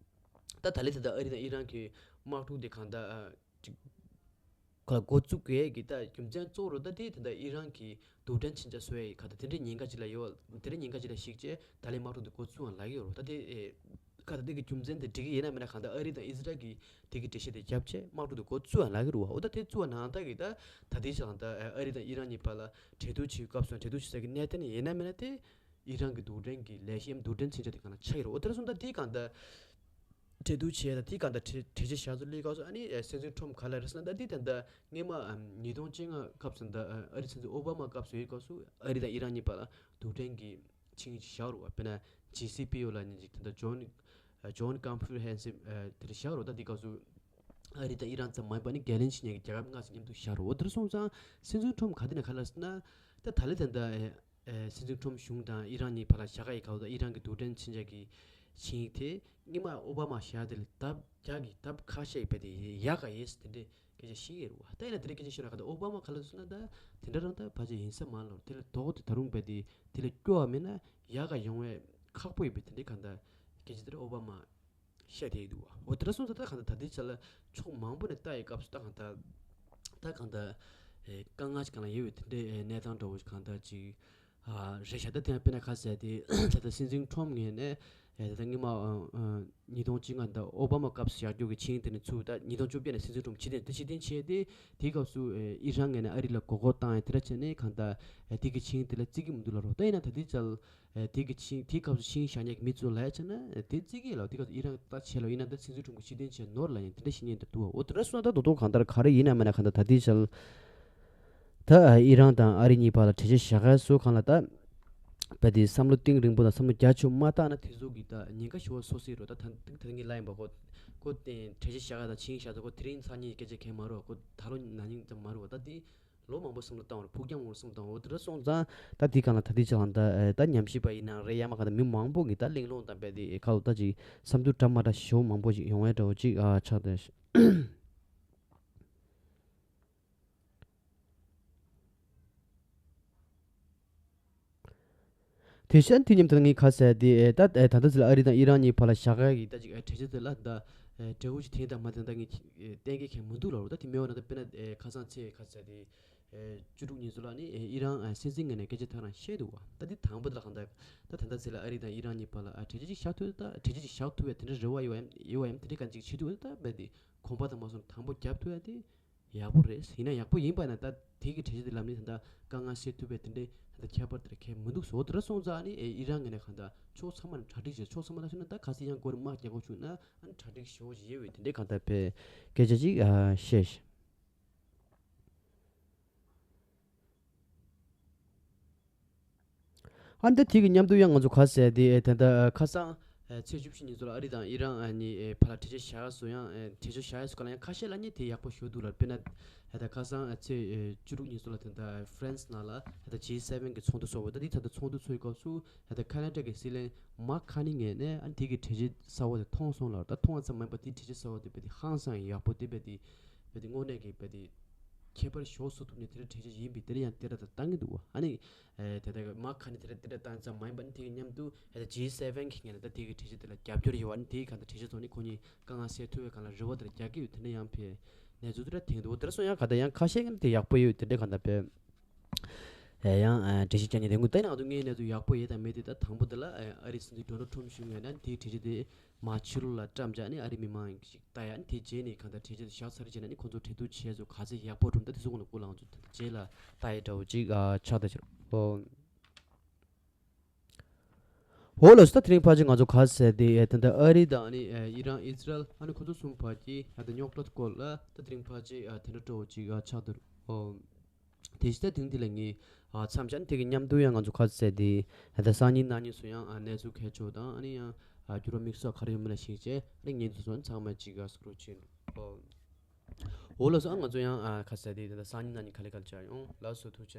ད་ལྟ་ད་ལྟ་ཨ་རི་དང་ཨི་རན་གྱི་དམག་འཁྲུག་དེ་གང་ལྟར་ཅིག་ཁོ་ལ་འགོ་བཙུགས་དགོས་ཀྱི་ད་རྒྱུ་མཚན་གཙོ་བོ་རུ་ད་དེ་ད་ལྟ་ཨི་རན་གྱི་རྡུལ་ཕྲན་མཚོན་ཆ་བཟོ་ཡ་ག་ད་དེ་འདྲའི་ཉེན་ཁ་ཅིག་ལ་ཡོད། དེ་འདྲའི་ཉེན་ཁ་ཅིག་ལ་གཞིགས་བྱས་ད་ལན་དམག་འཁྲུག་དེ་འགོ་བཙུགས་ཡང་ལབ་ཀྱི་ཡོད་རེད། ད་དེ་ཨེ་ག་ད་དེ་གི་རྒྱུ་མཚན་དེ་འགྲིག་གི་ཡིན་ན་མིན་ན་གང་ལྟར་ཨ་རི་དང་ཨི་ཟི་རལ་གྱི་དེ་གི་འགྲེལ་བཤད་དེ་བརྒྱབ་བྱས་དམག་འཁྲུག་དེ་འགོ་བཙུགས་ཡང་ལབ་ཀྱི་རེད་བ། འོ་ད་དེ་བཙུགས་པ་ནང་ལྟར་གྱི་ད་ད་ལྟའི་ཆ་ལ་ད་ཨ་རི་དང་ཨི་རན་གཉིས་བར་ལ་གྲོས་བསྡུར་བྱེད་སྐབས་སུ་གྲོས་བསྡུར་བྱེད་ས་གི་གནད་དོན་ཡིན་ན་མིན་ན་དེ་ཨི་རན་གྱི་རྡུལ་ཕྲན་གྱི་ལས་གཞིའམ་རྡུལ་ཕྲན་མཚོན་ཆ་དེ་གང་ལ་ཆགས་ཀྱི་རེད། འོ་དེ་འདྲ་སོང་ཙང་དེ་གང་ལྟར་གྲོས་བསྡུར་བྱས་དང་དེ་གང་ལྟར་གྲོས་གྲོས་ཆོད་བཞག་ཚུལ་ལས་སྐབས་སུ་ཨ་ནི་སྲིད་འཛིན་ཁྲོམ་ག་ལ་རེད་ཟེར་ན། ད་དེ་ད་ལྟ་སྔོན་མ་ཉིས་སྟོང་བཅོ་ལྔ་སྐབས་སུ་ད་ཨ་རི་སྲིད་འཛིན་ཨོ་བྷ་མ་སྐབས་སུ་ཡོད་སྐབས་སུ་ཨ་རི་དང་ཨི་རན་གཉིས་བར་ལ་རྡུལ་ཕྲན་གྱི་ཆིངས་ཡིག་ཅིག་བཞག་རུ་བ། དཔེར་ན་ཇེ་སི་པི་ཨོ་ལབ་མཁན་ཅིག་ད་ལྟ་ཇོན་ཇོན་ཀོན་ཕི་རི་ཧེན་སིབ་དེ་འདྲ་བཞག་རུ། ད་དེ་སྐབས་སུ་ཨ་རི་དང་ཨི་རན་ཙམ་མ་ཡིན་པ་ནི་རྒྱ་ལན་ཕྱི་ཉག་གི་རྒྱལ་ཁབ་ལྔ་ཙམ་མཉམ་དུ་བཞག་རུ། འོ་དེ་འདྲ་སོང་ཙང་སྲིད་འཛིན་ཁྲོམ་ག་དེ་ནས་ག་ལ་ཟེར་ན། ད་ད་ལན་ད་ལྟ་ཨེ་ཨེ་སྲིད་འཛིན་ཁྲོམ་གཞུང་དང་ཨི་རན་གཉིས་བར་ལ་བཞག་ག་ཡི་ག་བ་དང་ཨི་རན་གྱི་རྡུལ་ཕྲན་མཚོན་ཆ་གི་ཆིངས་ཡིག་དེ་སྔོན་མ་ཨོ་བྷ་མ་བཞག་དེ་ལ་ལྡབ་བརྒྱ་གི་ལྡབ་ཁ་ཤས་ཡིན་པ་དེ་ཡག་ག་ཡིན་ཟེར་དེ་འདྲའི་སྐད་ཆ་བཤད་ཡོད་རེད་བ། ད་ཡིན་ན་དེ་འདྲའི་སྐད་ཆ་བཤད་ན་ག་ད་ཨོ་བྷ་མ་ག་ལ་སོང་ན་ད་དེ་འདྲ་རང་ད་ཕལ་ཆེར་ཡིན་ས་མ་རེད་ལབ། དེ་ལས་ལྡོག་སྟེ་ད་རུང་བས་དེ་དེ་ལས་སྐྱོ་བ་མེད་ན་ཡག་ག་ཡོང་བའི་ཁག་པོ་ཡིན་པའི་དེ་འདྲའི་གང་ལྟར་སྐད་ཆ་དེ་འདྲ་ཨོ་བྷ་མ་བཤད་བསྡད་འདུག་བ། འོ་དེ་འདྲ་སོང་ཙང་ད་གང་ལྟར་ད་ལྟའི་ཆ་ལ་ཕྱོགས་མང་པོ་ནས་ལྟ་ཡི་སྐབས་སུ་ད་གང་ལྟར་ད་གང་ལྟར་ཨེ་དཀའ་ངལ་ཅིག་གང་ལ་ཡོད་པའི་དེ་འདྲའི་ཨེ་གནས་སྟངས་འདྲ་བོ་ཞིག་གང་ལྟར་ཅིག་ཨ་རེད་ཤག་ད་དེ་ཡང་དཔེར་ན་ག་ཟེར་དེ་ད་ལྟ་སྲིད་འཛིན་ཁྲོམ་ངོས་ནས་ཨེ་ད་ལྟ་སྔོན་མ་ཨ་ཨ་ཉིས་སྟོང་བཅོ་ལྔ་ད་ཨོ་བྷ་མ་སྐབས་སུ་བཞག་རྒྱུ་གི་ཆིངས་དེ་ནས་ཚུར་ད་ཉིས་སྟོང་བཅོ་བརྒྱད་ནས་སྲིད་འཛིན་ཁྲོམ་ཕྱིར་འཐེན་ད་ཕྱིར་འཐེན་བྱས་ཏེ་དེའི་སྐབས་སུ་ཨེ་ཨི་རན་ངོས་ནས་ཨ་རི་ལ་མགོ་སྐོར་བཏང་ཡ་དེ་འདྲ་བྱས་ནས་གང་ལྟར་ཨེ་དེ་གི་ཆིངས་དེ་ལ་བརྩི་གི་མི་འདུག་ལབ་རོ། ད་ཡིན་ན་ད་ལྟའི་ཆ་ལ། ཨེ་དེ་གི་ཆིངས་དེའི་སྐབས་སུ་ཆིངས་བཞག་མཁན་གྱི་མི་ཚོ་ལ་ཡ་བྱས་ན་ཨེ་དེ་བརྩི་གི་ལ་དེ་སྐབས་སུ་ཨི་རན་ད་བྱས་ལ་ཡིན་ན་ད་སྲིད་འཛིན་ཁྲོམ་གྱི་ཕྱིར་འཐེན་བྱས་ནོར་ལ་ཡིན་དེ་འདྲ་ཞིག་ཉན་དུ་འདུག་འོ་དེ་འདྲ་སོང་ན་ད་དོ་དོ་གང་ལྟར་ག་རེ་ཡིན་ན་མིན་ན་གང་ལྟར་ད་ལྟའི་ཆ་ལ་ད་ཨེ་ཨི་རན་དང་ཨ་རི་གཉིས་བར་ལ་གྲོས་ཆོད་བཞག་ཡ་སོགས་སྒང་ལ་ད་བས་དེ་བསམ་བློ་གཏིང་རིང་པོ་དང་བསམ་བློ་རྒྱ་ཆེ་བོ་མ་བཏང་ན་དེ་ཚོ་གི་ད་ཉེན་ཁ་ཞེ་པོ་བཟོ་སྲིད་རོ། ད་ད་ད་ངས་ལབ་ཡིན་པ་ཁོ་ཁོ་དེ་གྲོས་ཆོད་བཞག་ཡ་དང་ཆིངས་བཞག་ཚོ་ཁོ་དེ་རིང་ཚར་ཉིན་སྐད་ཆ་གང་མ་རེད་བ། ཁོ་ད་ལོ་ན་ནིང་ཙམ་མ་རེད་བ། ད་དེ། ལོ་མང་པོ་བསམ་བློ་བཏང་བ་རེད། ཕུགས་རྒྱང་མང་པོ་བསམ་བློ་བཏང་བ། འོ་དེ་འདྲ་སོང་ཙང་ད་དེ་གང་ལ་ད་དེ་ཆ་ལ་ད་ད་ཉམས་ཞིབ་པ་ཡིན་ན་རེད། ཡང་མ་གང་ལྟར་མི་མང་པོ་གིས་ད་གླེང་སློང་དང་རྦད་དེ་ཁ་ལོ་ད་ཅིག་བསམ་ཚུལ་འདྲ་མ་འདྲ་ཞེ་པོ་མང་པོ་ཞིག་ཡོང་བའི་འདྲ་བོ་ཅིག་ཨ་ཆགས་ཏེ། དེ་བཞིན་དུས་མཉམ་དུ་ངས་ཁ་གསལ་ཏེ་ད་ད་ལྟ་ཚོད་ལ་ཨ་རི་དང་ཨི་རན་གཉིས་བར་ལ་བཞག་ཡ་གི་ད་ཅིག་གྲོས་ཆོད་དེ་ལ་ད་འབྲས་བུ་ཞིག་དེ་དང་མ་དེ་ད་ངས་གཏན་འཁེལ་མཁན་མི་འདུག་ལབ་རོ། ད་དེ་མེད་བ་ན་ད་དཔེར་ན་ཁ་སང་ཚེས་ཁ་གསལ་ཏེ། བཅུ་དྲུག་ཉིན་ཚོ་ལ་ནི་ཨི་རན་སྲིད་འཛིན་ངོས་ནས་སྐད་ཆ་ཐག་རང་བཤད་འདུག་བ། ད་འདི་དང་པོ་དེ་ལ་གང་ལྟར་ད་ད་ལྟ་ཚེ་ལ་ཨ་རི་དང་ཨི་རན་གཉིས་བར་ལ་ཨ་གྲོས་ཆོད་ཅིག་བཞག་ཐུབ་ད་གྲོས་ཆོད་ཅིག་བཞག་ཐུབ་པའི་དེ་འདྲ་རེ་བ་ཡོད་ཡམ་ཡོད་ཡམ་དེ་འདྲ་གང་ཅིག་བྱེད་ཐུབ་ད་རྦད་དེ་གོམ་པ་དང་མ་སོང་དང་པོ་རྒྱབ་ཐུབ་ཡ་དེ་ཡག་པོ་རེད། ཡིན་ན་ཡག་པོ་ཡིན་པ་ན་ད་དེ་གི་གྲོས་ཆོད་དེ་ལམ་ནས་ད་ལྟ་དཀའ་ངལ་སེལ་ཐུབ་པའི་དེ་འདྲའི་ད་ལྟ་ཁྱད་པར་དེ་ར་ཁྱད་མི་འདུག་ཟེར་བ་དེ་ར་སོང་ཙང་ནི་ཨི་རན་ངོས་ནས་གང་ལྟར་ཕྱོགས་ཚང་མ་ནས་གྲ་སྒྲིག་བྱས་ཕྱོགས་ཚང་མ་ལ་ཤོད་ན་ད་ག་ཚོད་ཡང་སྒོར་དམག་རྒྱག་དགོས་བྱུང་ན་ཨ་ནི་གྲ་སྒྲིག་ཞོ་ཞིག་ཡོད་པའི་དེ་འདྲའི་གང་ལྟར་བའི་སྐད་ཆ་ཅིག་ཨ་བཤད་ཤག་ཨ་འདི་དེ་གི་མཉམ་དུ་ཡང་ང་ཚོ་ག་ཟེར་དེ་ཨེ་ད་ལྟ་ཨ་ཁ་སང་ཨེ་ཚེས་བཅུ་བཞི་ཉིན་ཚོ་ལ་ཨ་རི་དང་ཨི་རན་ཨ་གཉིས་ཨེ་བར་ལ་གྲོས་ཆོད་བཞག་སོང་ཡང་ཨེ་གྲོས་ཆོད་བཞག་ཡ་སུ་ག་ལ་ཡང་ཁ་ཤས་ལ་ནི་དེ་ཡག་པོ་ཞུ་འདུག་ལ། དཔེར་ན་ཨེ་ད་ཁ་སང་ཨེ་ཚེས་ཨེ་བཅུ་དྲུག་ཉིན་ཚོ་ལ་ད་ལྟ་ཧྥ་རན་སི་ནང་ལ་ཨེ་ད་ཇི་སེ་ཝེན་གི་ཚོགས་འདུ་ཚོགས་པ་ད་དེ་ད་ལྟ་ཚོགས་འདུ་ཚོགས་སྐབས་སུ་ཨེ་ད་ཁ་ན་ཌ་གི་སྲིད་བློན་མཱག་ཁ་ནི་ངོས་ནས་ཨ་ནི་དེ་གི་གྲོས་ཆོད་གསར་པ་དེ་མཐོང་སོང་ལ། ད་མཐོང་བ་ཙམ་མིན་པ་དེ་གྲོས་ཆོད་གསར་པ་དེ་དཔེ་དེ་ཧང་སང་ཡག་པོ་དེ་དཔེ་དེ་དཔེ་དེ་དངོས་གནས་ཀྱི་དཔེ་དེ་ཁྱད་པར་ཤོར་སོ་ཐུབ་ནས་དེ་འདྲ་གྲོས་ཆོད་ཡིན་པས་དེ་འདྲ་ཡང་དེ་འདྲ་ད་བཏང་གི་འདུག་བ། ཨ་ནི་ཨེ་དེ་ལྟར་མཱག་ཁ་ནི་དེ་འདྲ་དེ་འདྲ་བཏང་ཙམ་མ་ཡིན་པ་ནི་དེ་གི་མཉམ་དུ་ཨེ་ད་ཇི་སེ་ཝེན་གི་ངོས་ནས་ད་དེ་གི་གྲོས་ཆོད་དེ་ལ་རྒྱབ་སྐྱོར་ཡོད་བ། ཨ་ནི་དེ་གི་གང་ལྟར་གྲོས་ཆོད་ཐོག་ནས་ཁོ་གཉིས་དཀའ་ངལ་སེལ་ཐུབ་པའི་སྒང་ལ་རེ་བ་དེ་ལ་རྒྱག་གི་ཡོད་དེ་འདྲ་ཡང་བས་གནས་ཚུལ་དེ་འདྲ་ཐོན་འདུག་དེ་འདྲ་སོང་ཡང་ག་ད་ཡང་ཁ་ཤས་ཀྱིས་དེ་ཡག་པོ་ཡོད་དེ་འདྲ་གང་ལྟར་བས་ཨེ་ཡང་ཨེ་འགྲེལ་བཤད་རྒྱག་མཁན་དེ་ངོ་ད་ཡིན་ན་ང་ཚོ་ངའི་གནས་ཚུལ་ཡག་པོ་ཡོད་དང་མེད་དེ་ད་དང་པོ་དེ་ལ་ཨེ་ཨ་རིའི་སྲིད་འཛིན་ཌོ་ནལ་ཊམ་ཞུ་ངོས་ནས་དེའི་གྲོས་ཆོད་དེ་མ་ཕྱི་ལོགས་ལ་བཀྲམ་བྱས་ནས་ཨ་རིའི་མི་མང་ཞིག་ལྟ་ཡ་ནི་དེ་རྗེས་ནས་གང་ལྟར་གྲོས་ཆོད་དེ་བཞག་ཚར་རྗེས་ནས་ནི་ཁོང་ཚོ་གྲོས་བསྡུར་བྱས་ཚོ་ག་ཚོད་ཡག་པོ་བསྒྲུབས་ད་དེ་ཚོ་ངོ་ནས་སྐུ་ལ་ང་ཚོ་དེ་རྗེས་ལ་ལྟ་ཡ་འདྲ་བོ་ཅིག་ཨ་ཆགས་ད་ཕྱིར་ཨོ། འོ་ལགས་སོ། ད་དེ་རིང་ཕལ་ཆེར་ང་ཚོ་ག་ཟེར་དེ་ཨེ་ད་ལྟ་ཨ་རི་དང་ཨ་ནི་ཨེ་ཨི་རན་ཨི་ཛི་རལ་ཨ་ནི་ཁོ་ཚོ་གསུམ་བར་གྱི་ཨ་ད་རྙོག་དྲ་སྐོར་ལ་ད་དེ་རིང་ཕལ་ཆེར་ཨ་དེ་འདྲ་འདྲ་བོ་ཅིག་ཨ་ཆགས་འདུག་ཨོ། དེ་བཞིན་ད་དེང་འདི་ལ་ངས་ཨ་མཚམས་བཞག་ནས་དེ་གི་མཉམ་དུ་ཡང་ང་ཚོ་ག་ཟེར་དེ་ཨ་ད་སང་ཉིན་གནངས་ཉིན་སུ་ཡང་ཨ་གནས་ཚུལ་གལ་ཆེ་བ་དང་ཨ་ནི་ཡང་ཨ་འགྱུར་བ་དམིགས་བསལ་ག་རེ་ཡོད་མེད་ལ་གཞིགས་བྱས་ཨ་ནི་ངས་འདི་ཚོ་ཚང་མ་ཅིག་ཨ་སྐོར་བྱེད་འདུག་ཨོ། འོ་ལགས་སོ། ཨ་ང་ཚོ་ཡང་ཨ་ག་ཟེར་དེ་ད་ལྟ་སང་ཉིན་གནངས་ཉིན་ག་ལེ་ག་ལེ་བྱ་ཡོང་། ལགས་སོ། ཐུགས་རྗེ་ཆེ།